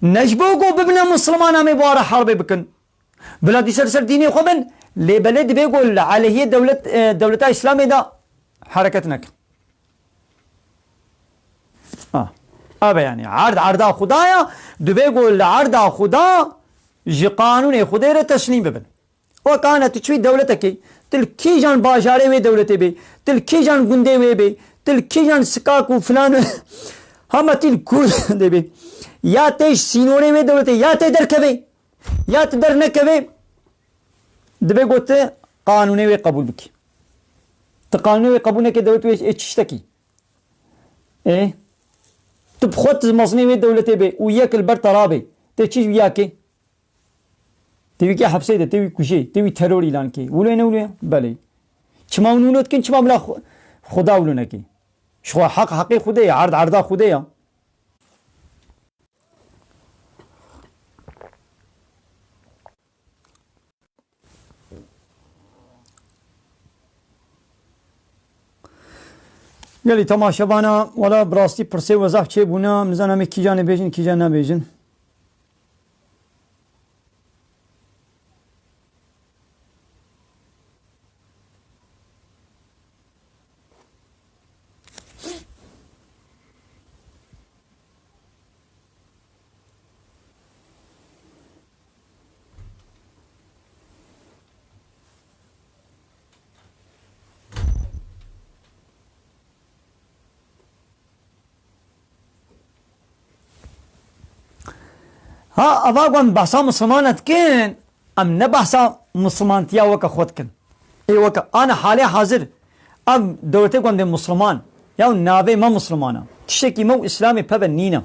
Ne ji bo ku bibine Musliman em ê bi wan re herbê bikin. Bila dîsa li ser dînê xwe bin, lê belê divê ku li aleyhiyê dewlet, e, dewleta Îslamê de hereket nekin. Ha. Ebe yani, erd erda Xuda ya, divê ku li erda Xuda ji qanûnê Xwedê re teslîm bibin. Wek ane tu çûyî dewletekê, tu li kîjan bajarê wê dewletê bê, tu li kîjan gundê wê bê, tu li kîjan sikak û filan, hema tu li ku dê bê. Ya tê ji sînorê wê dewletê, ya tê derkevê. Ya tu dernekevê, divê ku tu qanûnê wê qebûl bikî. Tu qanûnê wê qebûl nekê, dewlet wê ê çi tiştekî? Ê? Tu bi xwe tu mezinê wê dewletê bê û yek li ber te rabê. Tê çi ji wî ya kê? Tê wî kê hepsê de, tê wî kujê, tê wî teror îlan kê. Wilo ne wilo ye? Belê. Çima hûn wilo dikin, çima bila xwe-, Xuda wilo nekê? Ji xwe heq heqê Xwedê ye, erd erda Xwedê ye. Gelî temaşevana, wela bi rastî pirsê we zaf çêbûne, em nizanin em ê kîjanê bêjin, kîjan nebêjin. Ha, ava ku em behsa Mislimana dikin, em ne behsa Mislimantiya weke xwe dikin. Ê weke, ana halê hazir, em dewletê ku em dê Misliman, ya navê me Misliman e. Tiştekî me û Îslamê peve nîne.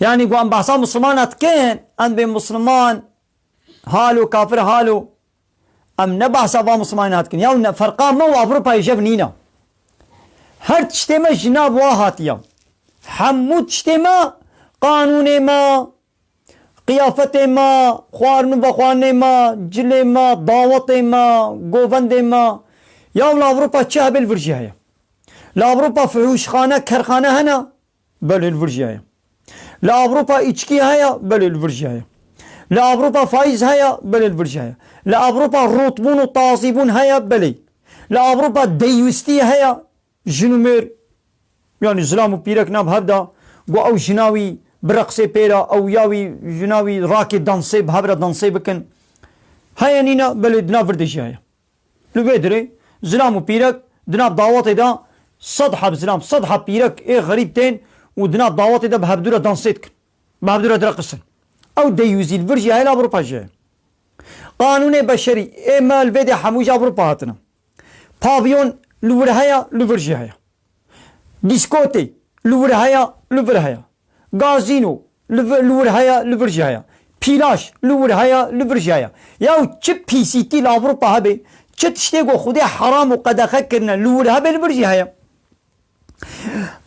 Yani ku em behsa Mislimana dikin, em bê Misliman, halo, kafir halo, Em ne behsa va Mislimanê dikin. Ya ne ferqa me û Ewropayê jev nîne. Her tiştê me ji nav wa hatiye. Hemû tiştê me, qanûnê me, qiyafetê me, xwarin û vexwarinê me, cilê me, dawetê me, govendê me. Ya li Ewropa çi hebe li vir jî heye. Li Ewropa fihûşxane, kerxane hene. Belê li vir jî heye. Li Ewropa îçkî heye, belê li vir jî heye. Li Ewropa faîz heye, belê li vir jî heye. Li Ewropa rûtbûn û tazîbûn heye, belê. Li Ewropa deyûstî heye, jin û mêr, yanî zilam û pîrek nav hev de, ku ew jina wî bireqsê pê re, ew ya wî jina wî rakê dansê, bi hev re dansê bikin. Heye nîne, belê di nav vir de jî heye. Li vê dirê zilam û pîrek di nav dawetê de sed heb zilam, sed heb pîrek ê xerîb tên û di nav dawetê de bi hevdû re dansê dikin. Bi hevdû re direqisin. Ew deyûzî li vir jî heye, li Ewropa jî heye. Qanûnê beşerî, ê me li vê dê hemû ji Ewropa hatine. Pavyon li wir heye, li vir jî heye. Dîskotê li wir heye, li vir heye. Gazîno li vi-, li wir heye, li vir jî heye. Pîlaş li wir heye, li vir jî heye. Yaw çi pîsîtî li Ewropa hebe, çi tiştê ku Xwedê heram û qedexe kirine li wir hebe, li vir jî heye.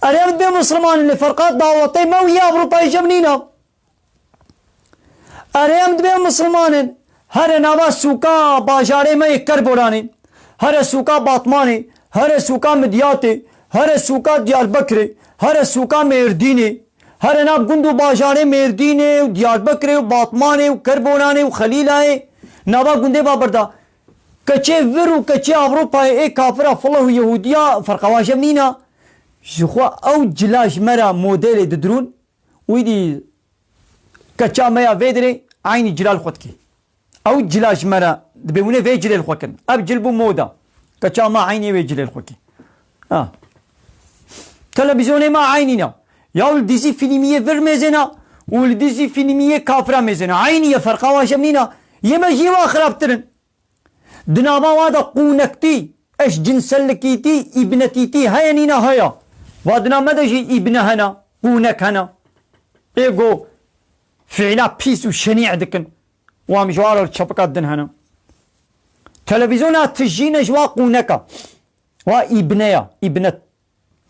Erê em dibê Misliman in, lê ferqa dawetê me û yê Ewropayê jev nîne. Erê em dibê Misliman in, here nava sûka bajarê me yê Kerboranê, here sûka Batmanê, here sûka Midyatê, here sûka Diyarbekirê, here sûka Mêrdînê, here nav gund û bajarê Mêrdînê û Diyarbekirê û Batmanê û Kerboranê û Xelîlayê, nava gundê Babirda. Keçê vir û keçê Ewropayê ê kafira, filih û Yehûdiya ferqa wa jev nîna. Ji xwe ew cila ji me re modelê didirûn, wî dî keça me ya vê dirê eynî cila li xwe dikê. Ew cila ji me re dibê hûn ê vê cilê li xwe kirin. Ev cil bû moda. Keça me eynî wê cilê li xwe kê. Ha. Televîzyonê me eynî ne. Ya li dîzî fîlmiyê vir mêzêna û li dîzî fîlmiyê kafira mêzêna. Eynî ye, ferqa wa jev nîna. Yê me jî wa xirabtir in. Di nava wa de qûnektî, eşcinsellikîtî, îbnetîtî heye nîne heye. Va di nav me de jî îbne hene, qûnek hene. Ê go fiîla pîs û şenî dikin. Wan ji wa re çepika din hene. Televîzyona tijî ne ji wa qûneka. Wa îbne ya, îbnet.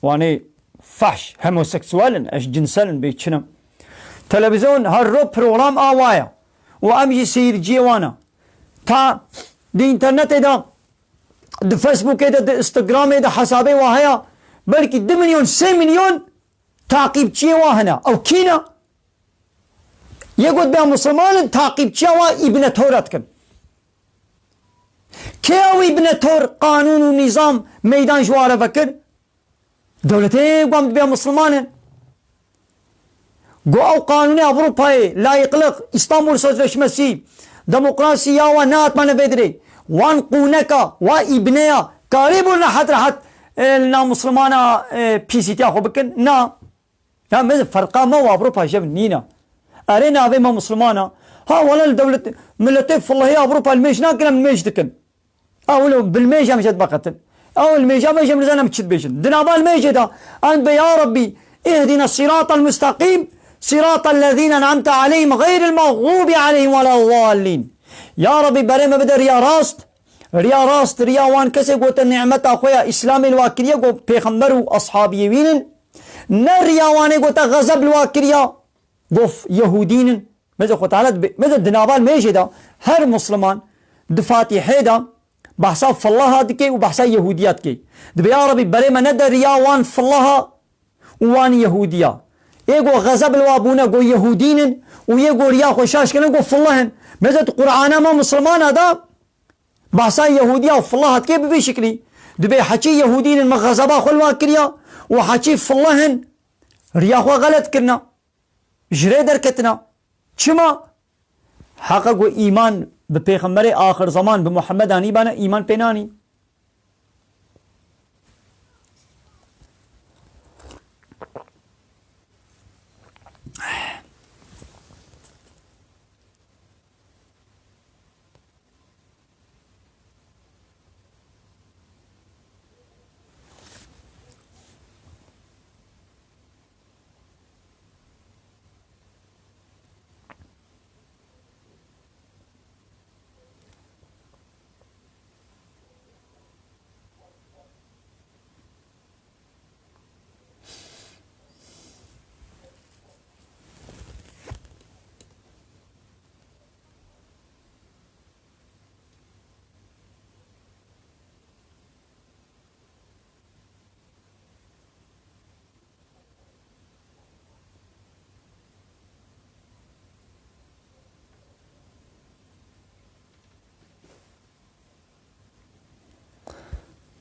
Wanê fahş, homoseksual in, eşcinsel in, bê çi ne. Televîzyon her ro program a wa ye. Û em jî seyirciyê wan e. Ta di înternetê de, di Facebookê de, di Instagramê de hesabê wa heye, belkî du milyon, sê milyon taqîbçiyê wa hene. Ew kî ne? Yê got bê Misliman in, taqîbçiya wa Îbne Tora dikin. Kê ew Îbne Tor qanûn û nîzam meydan ji wa re vekir? Dewletê wan dibê Misliman in. Go ew qanûnê Ewropayê, layîqlik, Îstanbul Sözleşmesi, demokrasî ya wan nehatmane vê dirê. Wan qûneka, wa îbneya, karê bû rehet rehet, e, li nav Mislimana, e, pîsîtiya xwe bikin? Na. Ya me ferqa me û Ewropa jev nîne. Erê navê me Misliman e. Ha wele li dewlet, miletê filihê Ewropa li mêj nakin, em li mêj dikin. Ew li bilmêj em jê dibeqetin. Ew li mêja me jê em nizanin em çi dibêjin. Di nava li mêjê de em dibê ya Rabbî, ihdina siratal mustaqîm, siratal lezîne en'amte aleyhim, xeyril mexdûbi aleyhim wela dallîn. Ya Rabbî, berê me bide riya rast. Riya rast, riya wan kesê ku te nîmeta xwe ya Îslamê li wa kiriye, ku pêxember û eshabiyê wî nin. Ne riya wanê ku te xezeb li wa kiriya, gof Yehûdî nin. Mêze Xwe Teala dibe, mêze di nava mêjê de her Musliman di Fatîhê de behsa fillaha dike û behsa Yehûdiya dike. Dibe, ya Rebî, berê me nede riya wan fillaha û wan Yehûdiya. Ê go xezeb li wa bûne, go Yehûdî nin û yê go riya xwe şaş kirine, go fillah in. Mêze di Qur'ana me Muslimana de behsa Yehûdiya û fillaha dike bi vî şiklî. Dibe heçî Yehûdî nin, me xezeba xwe li wa kiriya û heçî fillah in, riya xwe xelet kirine. Ji rê derketina. Çima? Heqa ku îman bi pêxemberê axir zeman, bi Muhammed anîbane, îman pê nanî.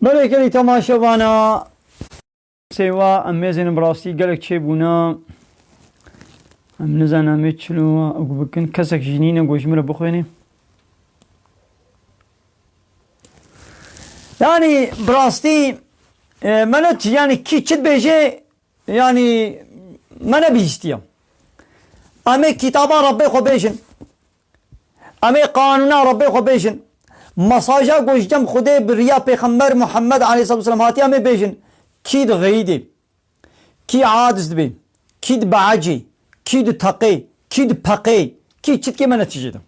Belê gelî temaşevana sêwa em mêzên bi rastî gelek çêbûna. Em nizanin em ê çilo ew bikin. Kesek jî nîne ku ji min re bixwêne. Yanî bi rastî, e, me ne, yanî kî çi dibêje, yanî me nebihîstiye. Em ê kitaba Rebbê xwe bêjin. Em ê qanûna Rebbê xwe bêjin. Mesaja ku ji cem Xwedê bi riya Pêxember Muhammed aleyhisselatu vesselam hatiye em ê bêjin. Kî dixeyidê? Kî adiz dibê? Kî dibeecê? Kî diteqê? Kî dipeqê? Kî çitkê me netîcê de?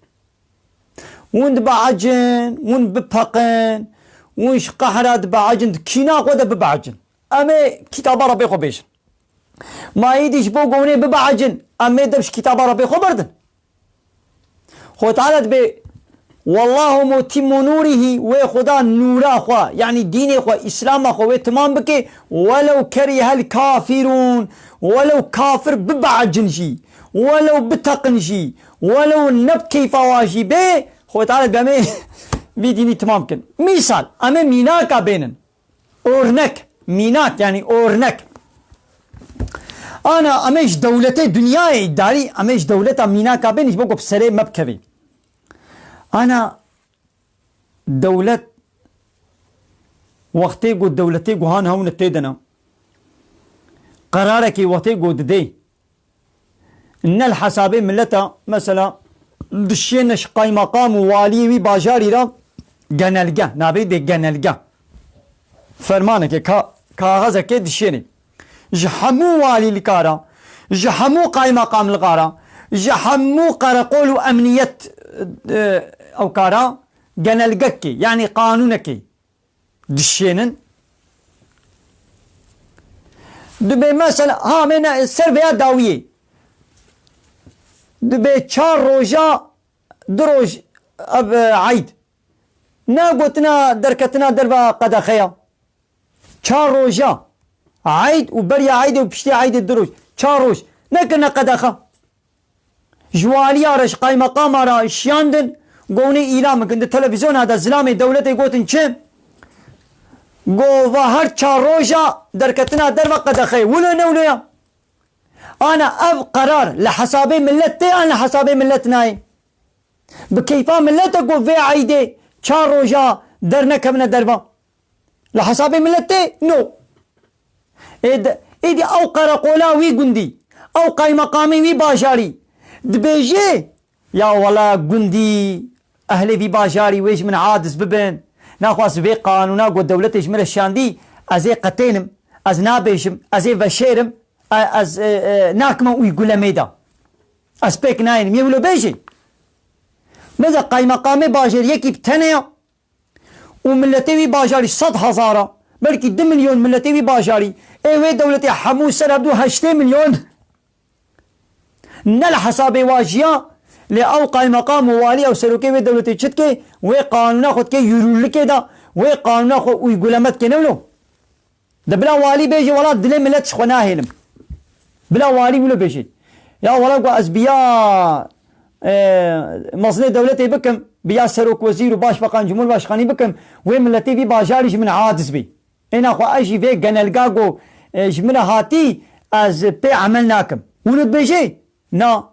Hûn dibeecin, hûn bipeqin, hûn ji qehra dibeecin, di kîna xwe de bibeecin. Em ê kitaba Rebbê xwe bêjin. Ma êdî ji bo gonê bibeecin, em ê dev ji kitaba Rebbê xwe berdin. Xwe Teala dibê, "Wallahu mutimmu nûrihî", wê Xweda nûra xwe, yanî dînê xwe, îslama xwe wê timam bike, "welew kerihel kafirûn", welew kafir bibeecin jî, welew biteqin jî, welew ne bi keyfa wa jî bê, Xwe Teala dibê, "Em ê vî dînî timam kin." Mîsal, em ê mînaka bênin. Örnek, mînak, yanî örnek. Ana, em ê ji dewletê dinyayê îdarî, em ê ji dewleta mînaka bên, ji bo ku bi serê me bikevê. Ana, dewlet, wextê ku dewletê guhan hewne tê de ne. Qerarekê wextê ku didê, ne li hesabê mileta, mesela, dişêne ji qaymeqam û waliyê wî bajarî re genelge, navê dê genelge. Fermaneke, ka-, kaxezeke dişêne. Ji hemû walîlika re, ji hemû qaymeqamlika re, ji hemû qereqol û emniyet, e, ew kara genelgekê, yanî qanûnekê dişênin. Dibê mesela, ha, me ne, ser vêya dawiyê. Dibê çar roja, du roj, ev, e, eyd. Ne gotina derketina derva qedexeya. Çar roja. Eyd û beriya eydê û piştî eydê du roj. Çar roj. Nekirine qedexe. Ji waliya re, ji qaymeqama re şiyandin, gonê îlan bikin. Di televîzyona de zilamê dewletê gotin çi? Go va her çar roja derketina derve qedexeyê. Wilo ne wilo ya? Ana ev qerar li hesabê millet tê an li hesabê millet nayê? Bi keyfa millet e ku vê eydê çar roja dernekevine derve. Li hesabê millet tê? No. Ê di-, êdî ew qereqola wî gundî, ew qaymeqamê wî bajarî dibêje, ya wela gundî, ehlê vî bajarî wê ji min aciz bibin. Naxwaz vê qanûna ku dewletê ji min re şandî, ez ê qetênim, ez nabêjim, ez ê veşêrim, e-, ez, e, e, nakime uyguleme de. Ez pêk nayênim. Yê wilo bêjê. Mesela qaymeqamê bajêr yekî bi tenê ya. Û miletê wî bajarî sed hezar a, belkî du milyon miletê wî bajarî, ê wê dewletê hemû ser hevdu heştê milyon ne li hesabê wa jiya, lê ew qaymeqam û walî ew serokê wê dewletê çi dike, wê qanûna xwe dike yürürlükê de, wê qanûna xwe uyguleme dike ne wilo? De bila walî bêje, wela dilê milet ji xwe nahêlim. Bila walî wilo bêje. Ya wela ku ez biya, e, mezinê dewletê bikim, biya serokwezîr û başbakan, cumhurbaşkanî bikim, wê miletê vî bajarî ji min aciz bî. Êna xwe ez jî vê genelga ku, e, ji min re hatî, ez pê emel nakim. Wilo dibêje? Na.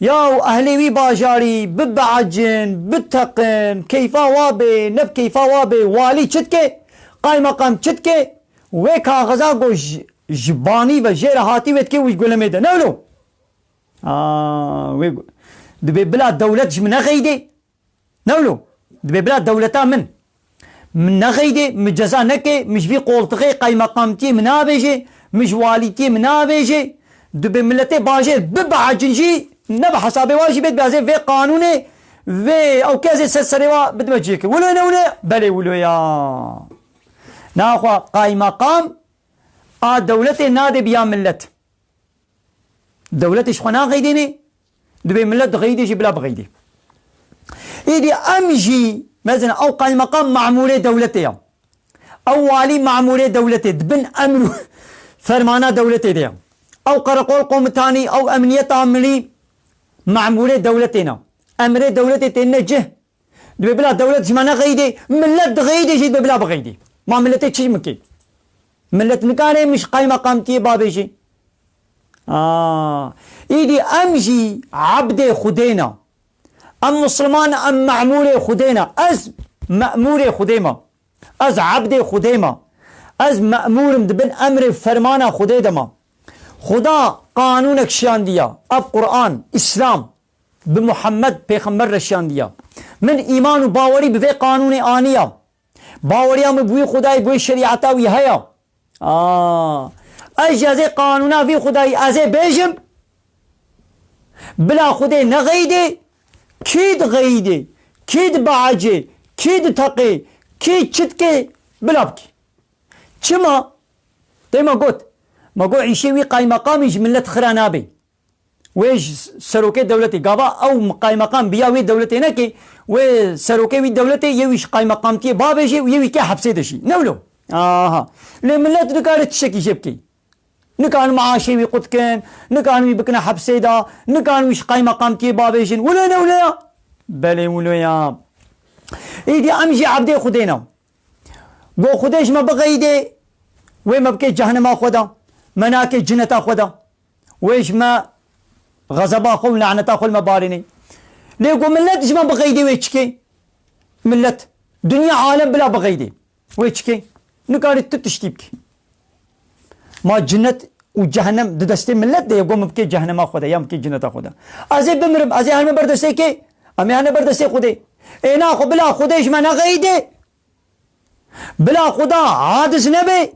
Yaw ehlê wî bajarî bibeecin, biteqin, keyfa wa bê, ne bi keyfa wa bê, walî çi dike? Qaymeqam çi dike? Wê kaxiza ku ji, ji banî ve jê re hatî wê dike wî gulemê de. Ne wilo? Aa, wê gu-, dibê bila dewlet ji min nexeyde. Ne wilo? Dibê bila dewleta min. Min nexeyde, min ceza neke, min ji vî qoltixê qaymeqamtiyê min nabêje, min ji walîtiyê min nabêje. Dibê miletê bajêr bibeecin jî, ne bi hesabê wa jî bê, dibê ez ê vê qanûnê, vê ew ke ez ê ser serê wa bidime cihê. Wilo ne wilo? Belê wilo ya. Naxwe qaymeqam a dewletê nadê biya milet. Dewletê ji xwe naxeydênê, dibê milet dixeyidê jî bila bixeydê. Êdî em jî, mezin ew qaymeqam mamûrê dewletê ya. Ew walî mamûrê dewletê, di bin emr û fermana dewletê de ya. Ew qereqol komutanî, ew emniyeta milî mamûrê dewletê ne. Emrê dewletê têne cih. Dibê bila dewlet ji me nexeyidê, milet dixeyidê jî dibê bila bixeyidê. Ma miletê çi bike? Milet nikare min ji qaymeqamtiyê bavêje. Aa, îdî em jî ebdê Xwedê ne. Em misilman, em memûrê Xwedê ne. Ez memûrê Xwedê me. Ez ebdê Xwedê me. Ez memûr im, di bin emrê fermana Xwedê de me. Xweda qanûnek şiyandiya. Ev Quran, Îslam, bi Muhammed pêxember re şiyandiya. Min îman û bawerî bi vê qanûnê aniya. Baweriya min bi wî Xwedayî, bi wê şerîeta wî heye. Aa, ez jî ez ê qanûna vî Xwedayî ez ê bêjim. Bila Xwedê nexeyidê, kî dixeyidê, kî dibeecê, kî diteqê, kî çi dike, bila bike. Çima? Dê me got, me got îşê wî qaymeqamî ji milet xira nabe. Wê ji serokê dewletê, gava ew qaymeqam biya wê dewletê neke, wê serokê wî dewletê yê wî ji qaymeqamtiyê bavêje û yê wî ke hepsê de jî. Ne wilo? Aha. Lê milet nikare tiştekî jê bike. Nikarin maaşê wî qut kin, nikarin wî bikine hepsê de, nikarin wî ji qaymeqamtiyê bavêjin. Wilo ne wilo ya? Belê wilo ya. Îdî em jî ebdê Xwedê ne. Go Xwedê ji me bixeyidê, wê me bike cehnema xwe de, me nake cineta xwe de. Wê ji me xezeba xwe û laneta xwe li me barînê. Lê ku milet ji me bixeyidê wê çikê? Milet, dinya alem bila bixeyidê. Wê çikê? Nikarî tu tiştî bikî. Ma cinet û cehennem di destê milet de ye, go min bikê cehnema xwe de, ya min bikê cineta xwe de. Ez ê bimirim, ez ê herme ber destê kê? Em ê herne ber destê Xwedê. Ê na xwe bila Xwedê ji me nexeyidê. Bila Xuda aciz nebe.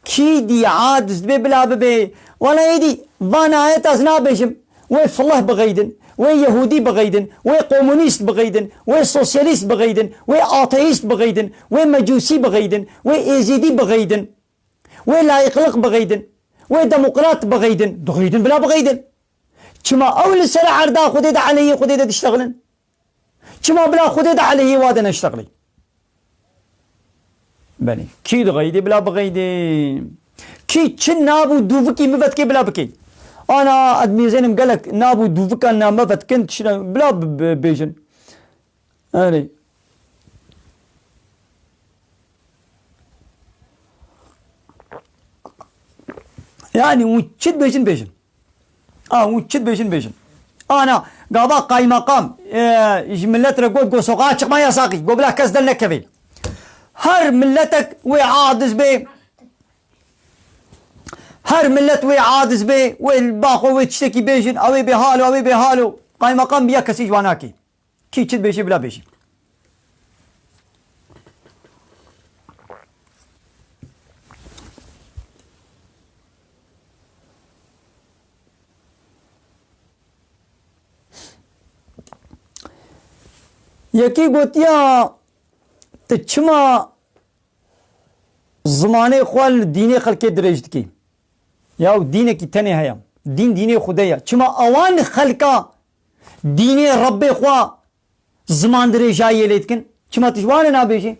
Kî dî aciz dibe bila bibe. Wela êdî van ayet ez nabêjim. Wê filih bixeydin, wê yehûdî bixeydin, wê komunîst bixeydin, wê sosyalîst bixeydin, wê ateîst bixeydin, wê mecûsî bixeydin, wê êzîdî bixeydin, wê layîqlik bixeydin, wê demokrat bixeydin. Dixeydin bila bixeydin. Çima ew li ser erda Xwedê de eleyê Xwedê de diştexilin? Çima bila Xwedê de eleyê wa de neştexilî? Belê. Kî dixeydê bila bixeydê? Kî çi nab û dûvikî min vetkê bila bikê? Ana, ez mêzênim gelek nab û dûvikan na me vetkin tiştine bila bi-, bi-, bêjin. Erê. Yani, û çi dibêjin bêjin. A, û çi dibêjin bêjin. Ana, gava qaymeqam, e, ji millet re got, got, sokağa çıkma yasakî. Got, bila kes der nekeve. Her milletek wê aciz bê. Her millet wê aciz bê. Wê li ba xwe wê tiştekî bêjin. Ew ê bê halo, ew ê bê halo. Qaymeqam bi ya kesî ji wan nake. Kî çi dibêjê bila bêjî. Yekî gotiya, tu çima zimanê xwe li dînê xelkê dirêj dikî? Yaw dînekî tenê heye. Dîn dînê Xwedê ye. Çima ewan xelka dînê Rebbê xwe ziman dirêjayiyê lê dikin? Çima tu ji wan re nabêjî?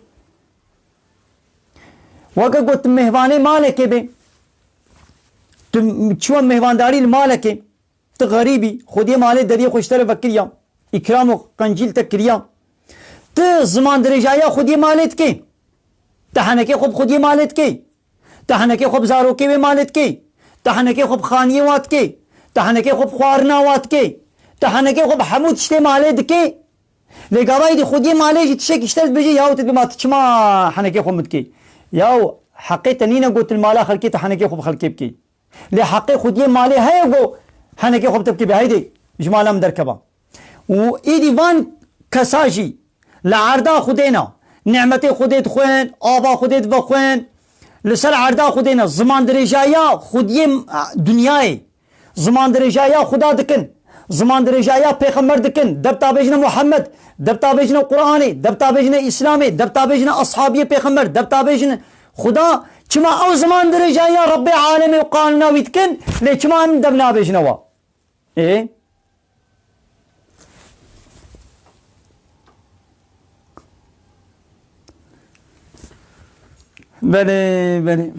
Weke got tu mêhvanê malekê bê. Tu çiwa mêhvandarî li malekê. Tu xerîbî, Xwediyê malê deriyê xwe ji te re vekiriya. Îkram û qencî li te kiriya. Tu ziman dirêjaya Xwediyê malê dikê. Tu henekê xwe bi Xwediyê malê dikê. Tu henekê xwe bi zarokê wê malê dikê. Tu henekê xwe bi xaniyê wa dikê. Tu henekê xwe bi xwarina wa dikê. Tu henekê xwe bi hemû tiştê malê dikê. Lê gava êdî Xwediyê malê jî tiştekî ji te dibêje, yaw tu dibê ma tu çima henekê xwe min dikê? Yaw heqê te nîne got li mala xelkê tu henekê xwe bi xelkê bikê. Lê heqê xwediyê malê heye ku henekê xwe bi te bikê, bê heydê ji mala min derkeva. Û êdî van kesa jî li erda Xwedê ne, nîmetê Xwedê dixwin, ava Xwedê divexwin, li ser erda Xwedê ne, ziman dirêjaya xwediyê dinyayê, ziman dirêjaya Xuda dikin. Ziman dirêjaya pêxember dikin. Debta bêjine Muhammed. Debta bêjine Qur'anê. Debta bêjine Îslamê. Debta bêjine ashabiyê pêxember. Debta bêjine Xuda. Çima ew ziman dirêjaya Rebbê alemê û qanûna wî dikin, lê çima em dev nabêjine wa? Ê? Belê, belê.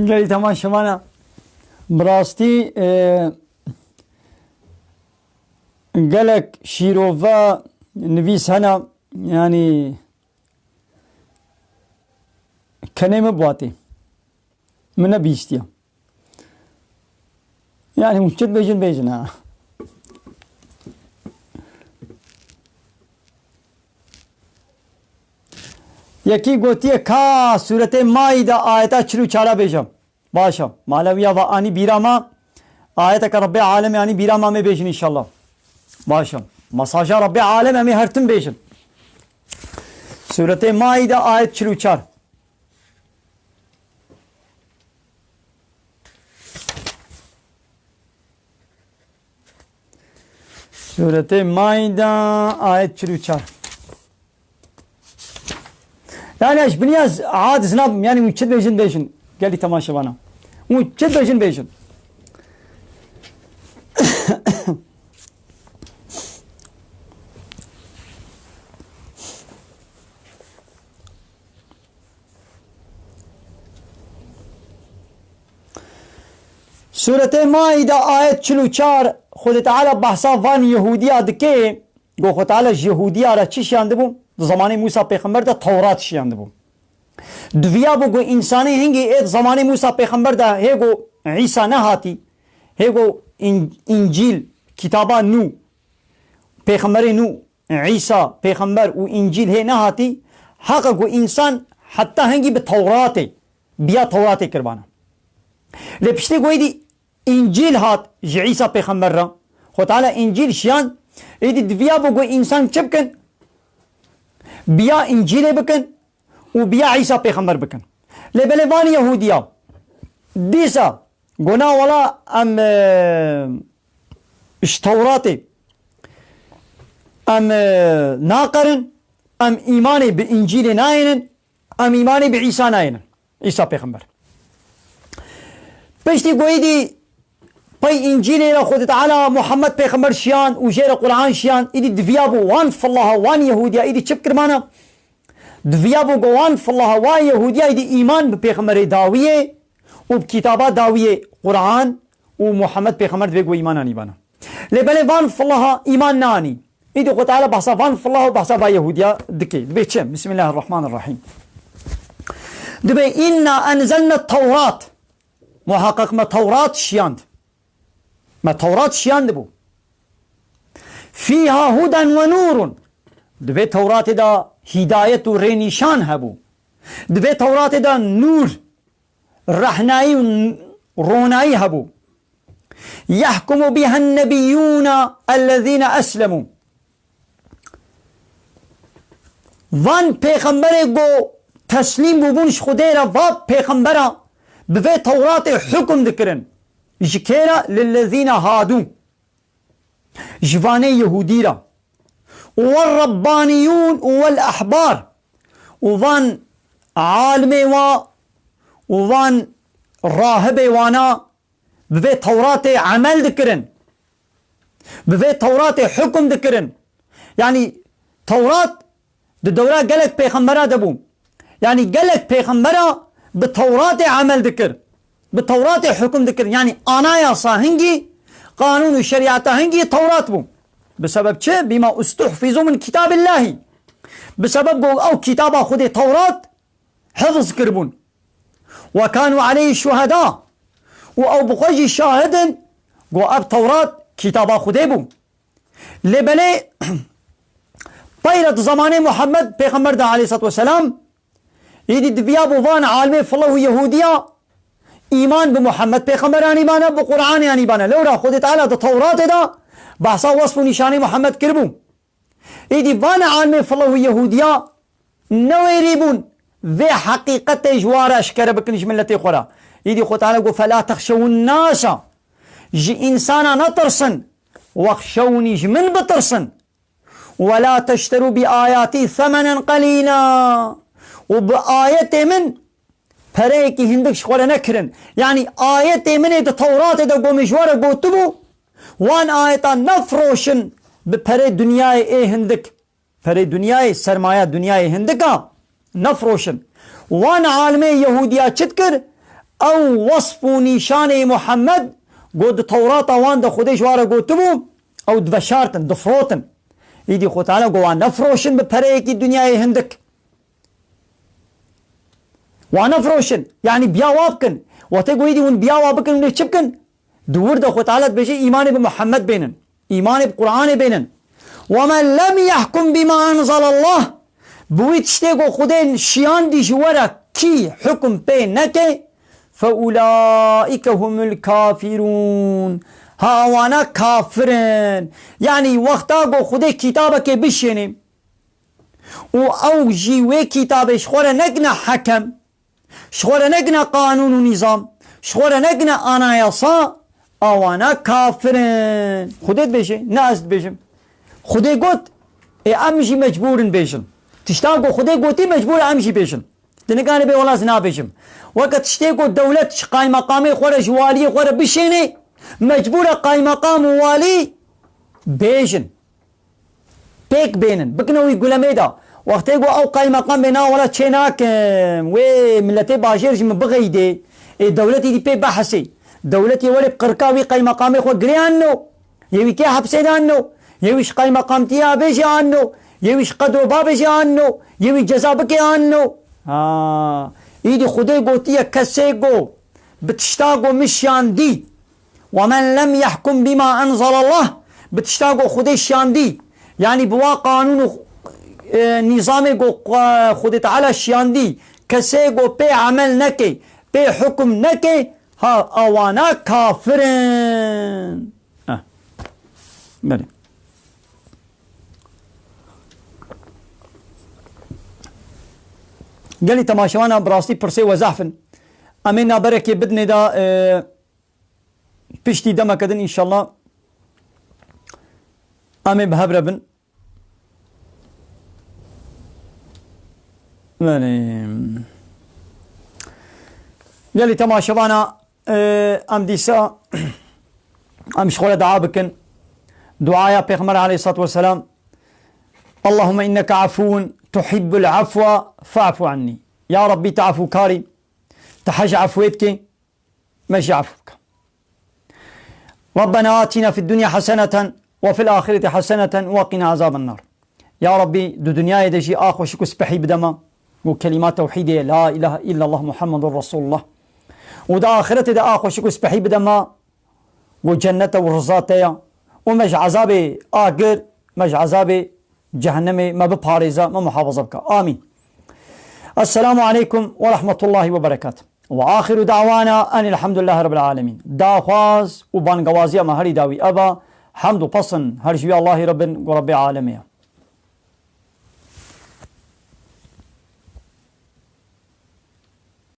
Gelî temaşevana, bi rastî, e, gelek şîrove nivîs hene, yanî kenê min bi watê. Min nebihîstiye. Yanî hûn çi dibêjin, bêjin ha. Yekî gotiye ka sûretê Maîde ayeta çil û çar a bêje. Baş e. Mala wî ya va anî bîra me. Ayeteke Rebbê Alemê anî bîra me, em ê bêjin înşallah. Baş e. Mesaja Rebbê Alem em ê her tim bêjin. Sûretê Maîde ayet çil û çar. Sûretê Maîde ayet çil û çar. Yani ez biniya z-, ad zinab, yani hûn çi dibêjin bêjin. Gelî temaşevana. Hûn çi dibêjin bêjin. Sûretê Maîde ayet çil û çar, Xwedê Teala behsa van Yehûdiya dike, ku Xwedê Teala ji Yehûdiya re çi şiyandibû? Di zemanê Mûsa pêxember de Tewrat şiyandibû. Diviya bû ku însanê hingî ê di zemanê Mûsa pêxember de hê ku Îsa nehatî, hê ku În-, Încîl, kitaba nû, pêxemberê nû, Îsa pêxember û Încîl hê nehatî, heq e ku însan heta hingî bi Tewratê, biya Tewratê kiribana. Lê piştî ku êdî Încîl hat ji Îsa pêxember re, Xwe Teala Încîl şiyan, êdî diviya bû ku însan çi bikin? Biya Încîlê bikin û biya Îsa pêxember bikin. Lê belê van Yehûdiya, dîsa Gona wela em, e, ji Tewratê em, e, naqerin, em îmanê bi Încîlê nayênin, em îmanê bi Îsa nayênin. Îsa pêxember. Piştî ku êdî pey Încîlê re Xwedê Teala Muhammed pêxember şiyan û jê re Quran şiyan, êdî diviya bû wan filaha, wan Yehûdiya, êdî çi bikirmana? Diviya bû ku wan filaha, wan Yehûdiya êdî îman bi pêxemberê dawiyê û bi kitaba dawiyê Quran û Muhammed pêxember divê ku îman anîbana. Lê belê van filaha îman nanî. Îdî Xwe Teala behsa van filaha û behsa van Yehûdiya dike. Dibê çi? Bismillahirrahmanirrahîm. Dibê, "Inna enzelne Tewrat." Muhaqqeq me Tewrat şiyand. Me Tewrat şiyandibû. "Fîha huden ve nûrun." Di vê Tewratê de hîdayet û rênîşan hebû. Di vê Tewratê de nûr, rehnayî û n-, ronayî hebû. "Yehkumu bihen nebiyyûne ellezîne eslemû." Van pêxemberê ku teslîm bûbûn ji Xwedê re, va pêxembera bi vê Tewratê hukm dikirin. Ji kê re? "Lillezîne hadû." Ji vanê Yehûdî re. "Werrebbaniyûn û wel ehbar." Û van alimê wa û van rahibê wana bi vê Tewratê emel dikirin. Bi vê Tewratê hukm dikirin. Yanî Tewrat di dewra gelek pêxembera de bû. Yanî gelek pêxembera bi Tewratê emel dikir. Bi Tewratê hukm dikir. Yanî anayasa hingî, qanûn û şerîeta hingî Tewrat bû. Bi sebeb çi? "Bîma ustuhfîzû min kitâbillâhî." Bi sebeb ku ew kitaba Xwedê Tewrat hifz kiribûn. "Ve kânû aleyhî şuhedâ." Û ew bi xwe jî şahid in ku ev Tewrat kitaba Xwedê bû. Lê belê peyre di zemanê Muhammed pêxember de aleyhissalatu vesselam, êdî diviya bo van alimê file û Yehûdiya îman bi Muhammed pêxember anîbane, bi Qur'anê anîbane. Lewra Xwedê Teala di Tewratê de behsa wesf û nîşanê Muhammed kiribû. Êdî van alimê file û Yehûdiya newêrî bûn vê heqîqetê ji wa re eşkere bikin ji miletê xwe re. Êdî Xwedê Teala got, "Fela texşewun nasa." Ji însana netirsin, wexşewnî ji min bitirsin. "Wela teşterû bi ayatî semenen qelîla." Û bi ayetê min pereyekî hindik ji xwe re nekirin. Yanî ayetê min ê di Tewratê de ku min ji we re gotibû, wan ayeta nefroşin bi perê dinyayê ê hindik. Perê dinyayê, sermaya dinyayê hindik a, nefroşin. Wan alimê Yehûdiya çi dikir? Ew wesf û nîşanê Muhammed, got, di Tewrata wan de Xwedê ji wan re gotibû, ew diveşartin, difirotin. Îdî Xwe Teala got, wan nefiroşin bi pereyekî dinyayê hindik. Wan nefiroşin. Yanî biya wa bikin. Wextê ku îdî hûn biya wa bikin, hûn ê çi bikin? Di wir de Xwe Teala dibêje, îmanê bi Muhammed bênin. Îmanê bi Qur'anê bênin. "Ve men lem yahkum bima enzelallah." Bi wî tiştê ku Xwedê şiyandî ji we re kî hukum pê neke, "fe ulaike humul kafirûn." Ha, wana kafir in. Yanî wexta ku Xwedê kitabekê bişênê û ew jî wê kitabê ji xwe re nekine hekem, ji xwe re nekine qanûn û nîzam, ji xwe re nekine anayasa, awana kafir in. Xwedê dibêje, ne ez dibêjim. Xwedê got, ê em jî mecbûr in bêjin. Tişta ku Xwedê gotî mecbûr e em jî bêjin. Tu nikane bê wela ez nabêjim. Weke tiştê ku dewlet ji qaymeqamê xwe re, ji waliyê xwe re bişênê, mecbûr e qaymeqam û walî bêjin. Pêk bênin, bikine wî gulemê de. Wextê ku ew qaymeqam bê, na wela çê nakim, wê miletê bajêr ji min bixeyidê, ê dewletî dî pê behesê. Dewletê welê bi qirka wî qaymeqamê xwe girê anno, yê wî kê hepsê de anno, yê wî ji qaymeqamtiya bê jî anno, yê wî ji qedro babê jî anno, yê wî ceza bikê anno. Ha, îdî Xwedê gotiye kesê ku bi tişta ku min şiyandî, "Ve men lem yahkum bima enzelallah", bi tişta ku Xwedê şiyandî, yanî bi wa qanûn û, e, nîzamê ku, e, Xwedê Teala şiyandî, kesê ku pê emel neke, pê hukum neke, ha, awana kafir in. Heh. Belê. Gelî temaşevana bi rastî pirsê we zehf in. Em ê naberekê bidinê de, e, Piştî demeke din înşallah em ê bi hev re bin. Belê. Gelî temaşevana, e, em dîsa em ji xwe re dua bikin. Duaya Pêxember aleyhissalatu vesselam, "Allahümme inneke afuwun tuhibbul afwa fa'fu anni." Ya Rabbî, tu afûkarî, tu hej afwê dikê. Me jî efû bike. Rabbena atina fid dunya haseneten ve fil ahireti haseneten ve qina azaben nar. Ya Rabbî, di dinyayê de jî a xweşik û spehî bide me, û kelîma tewhîdê ye, la ilahe illallah Muhammedun Resulullah. Û di axiretê de a xweşik û spehî bide me, û cennet e û riza te ye. Û me ji ezabê agir, me ji ezabê cehennemê me biparêze, me muhafaza bike. Amîn. Esselamu aleykum ve rahmetullahi ve berekatuh. Ve axiru da'wana enilhamdülillahi rabbil alemin. Daxwaz û bangewaziya me herî dawî ev e. Hemd û pesn her ji wî Allahî re bin, ku Rebbê alemê ye.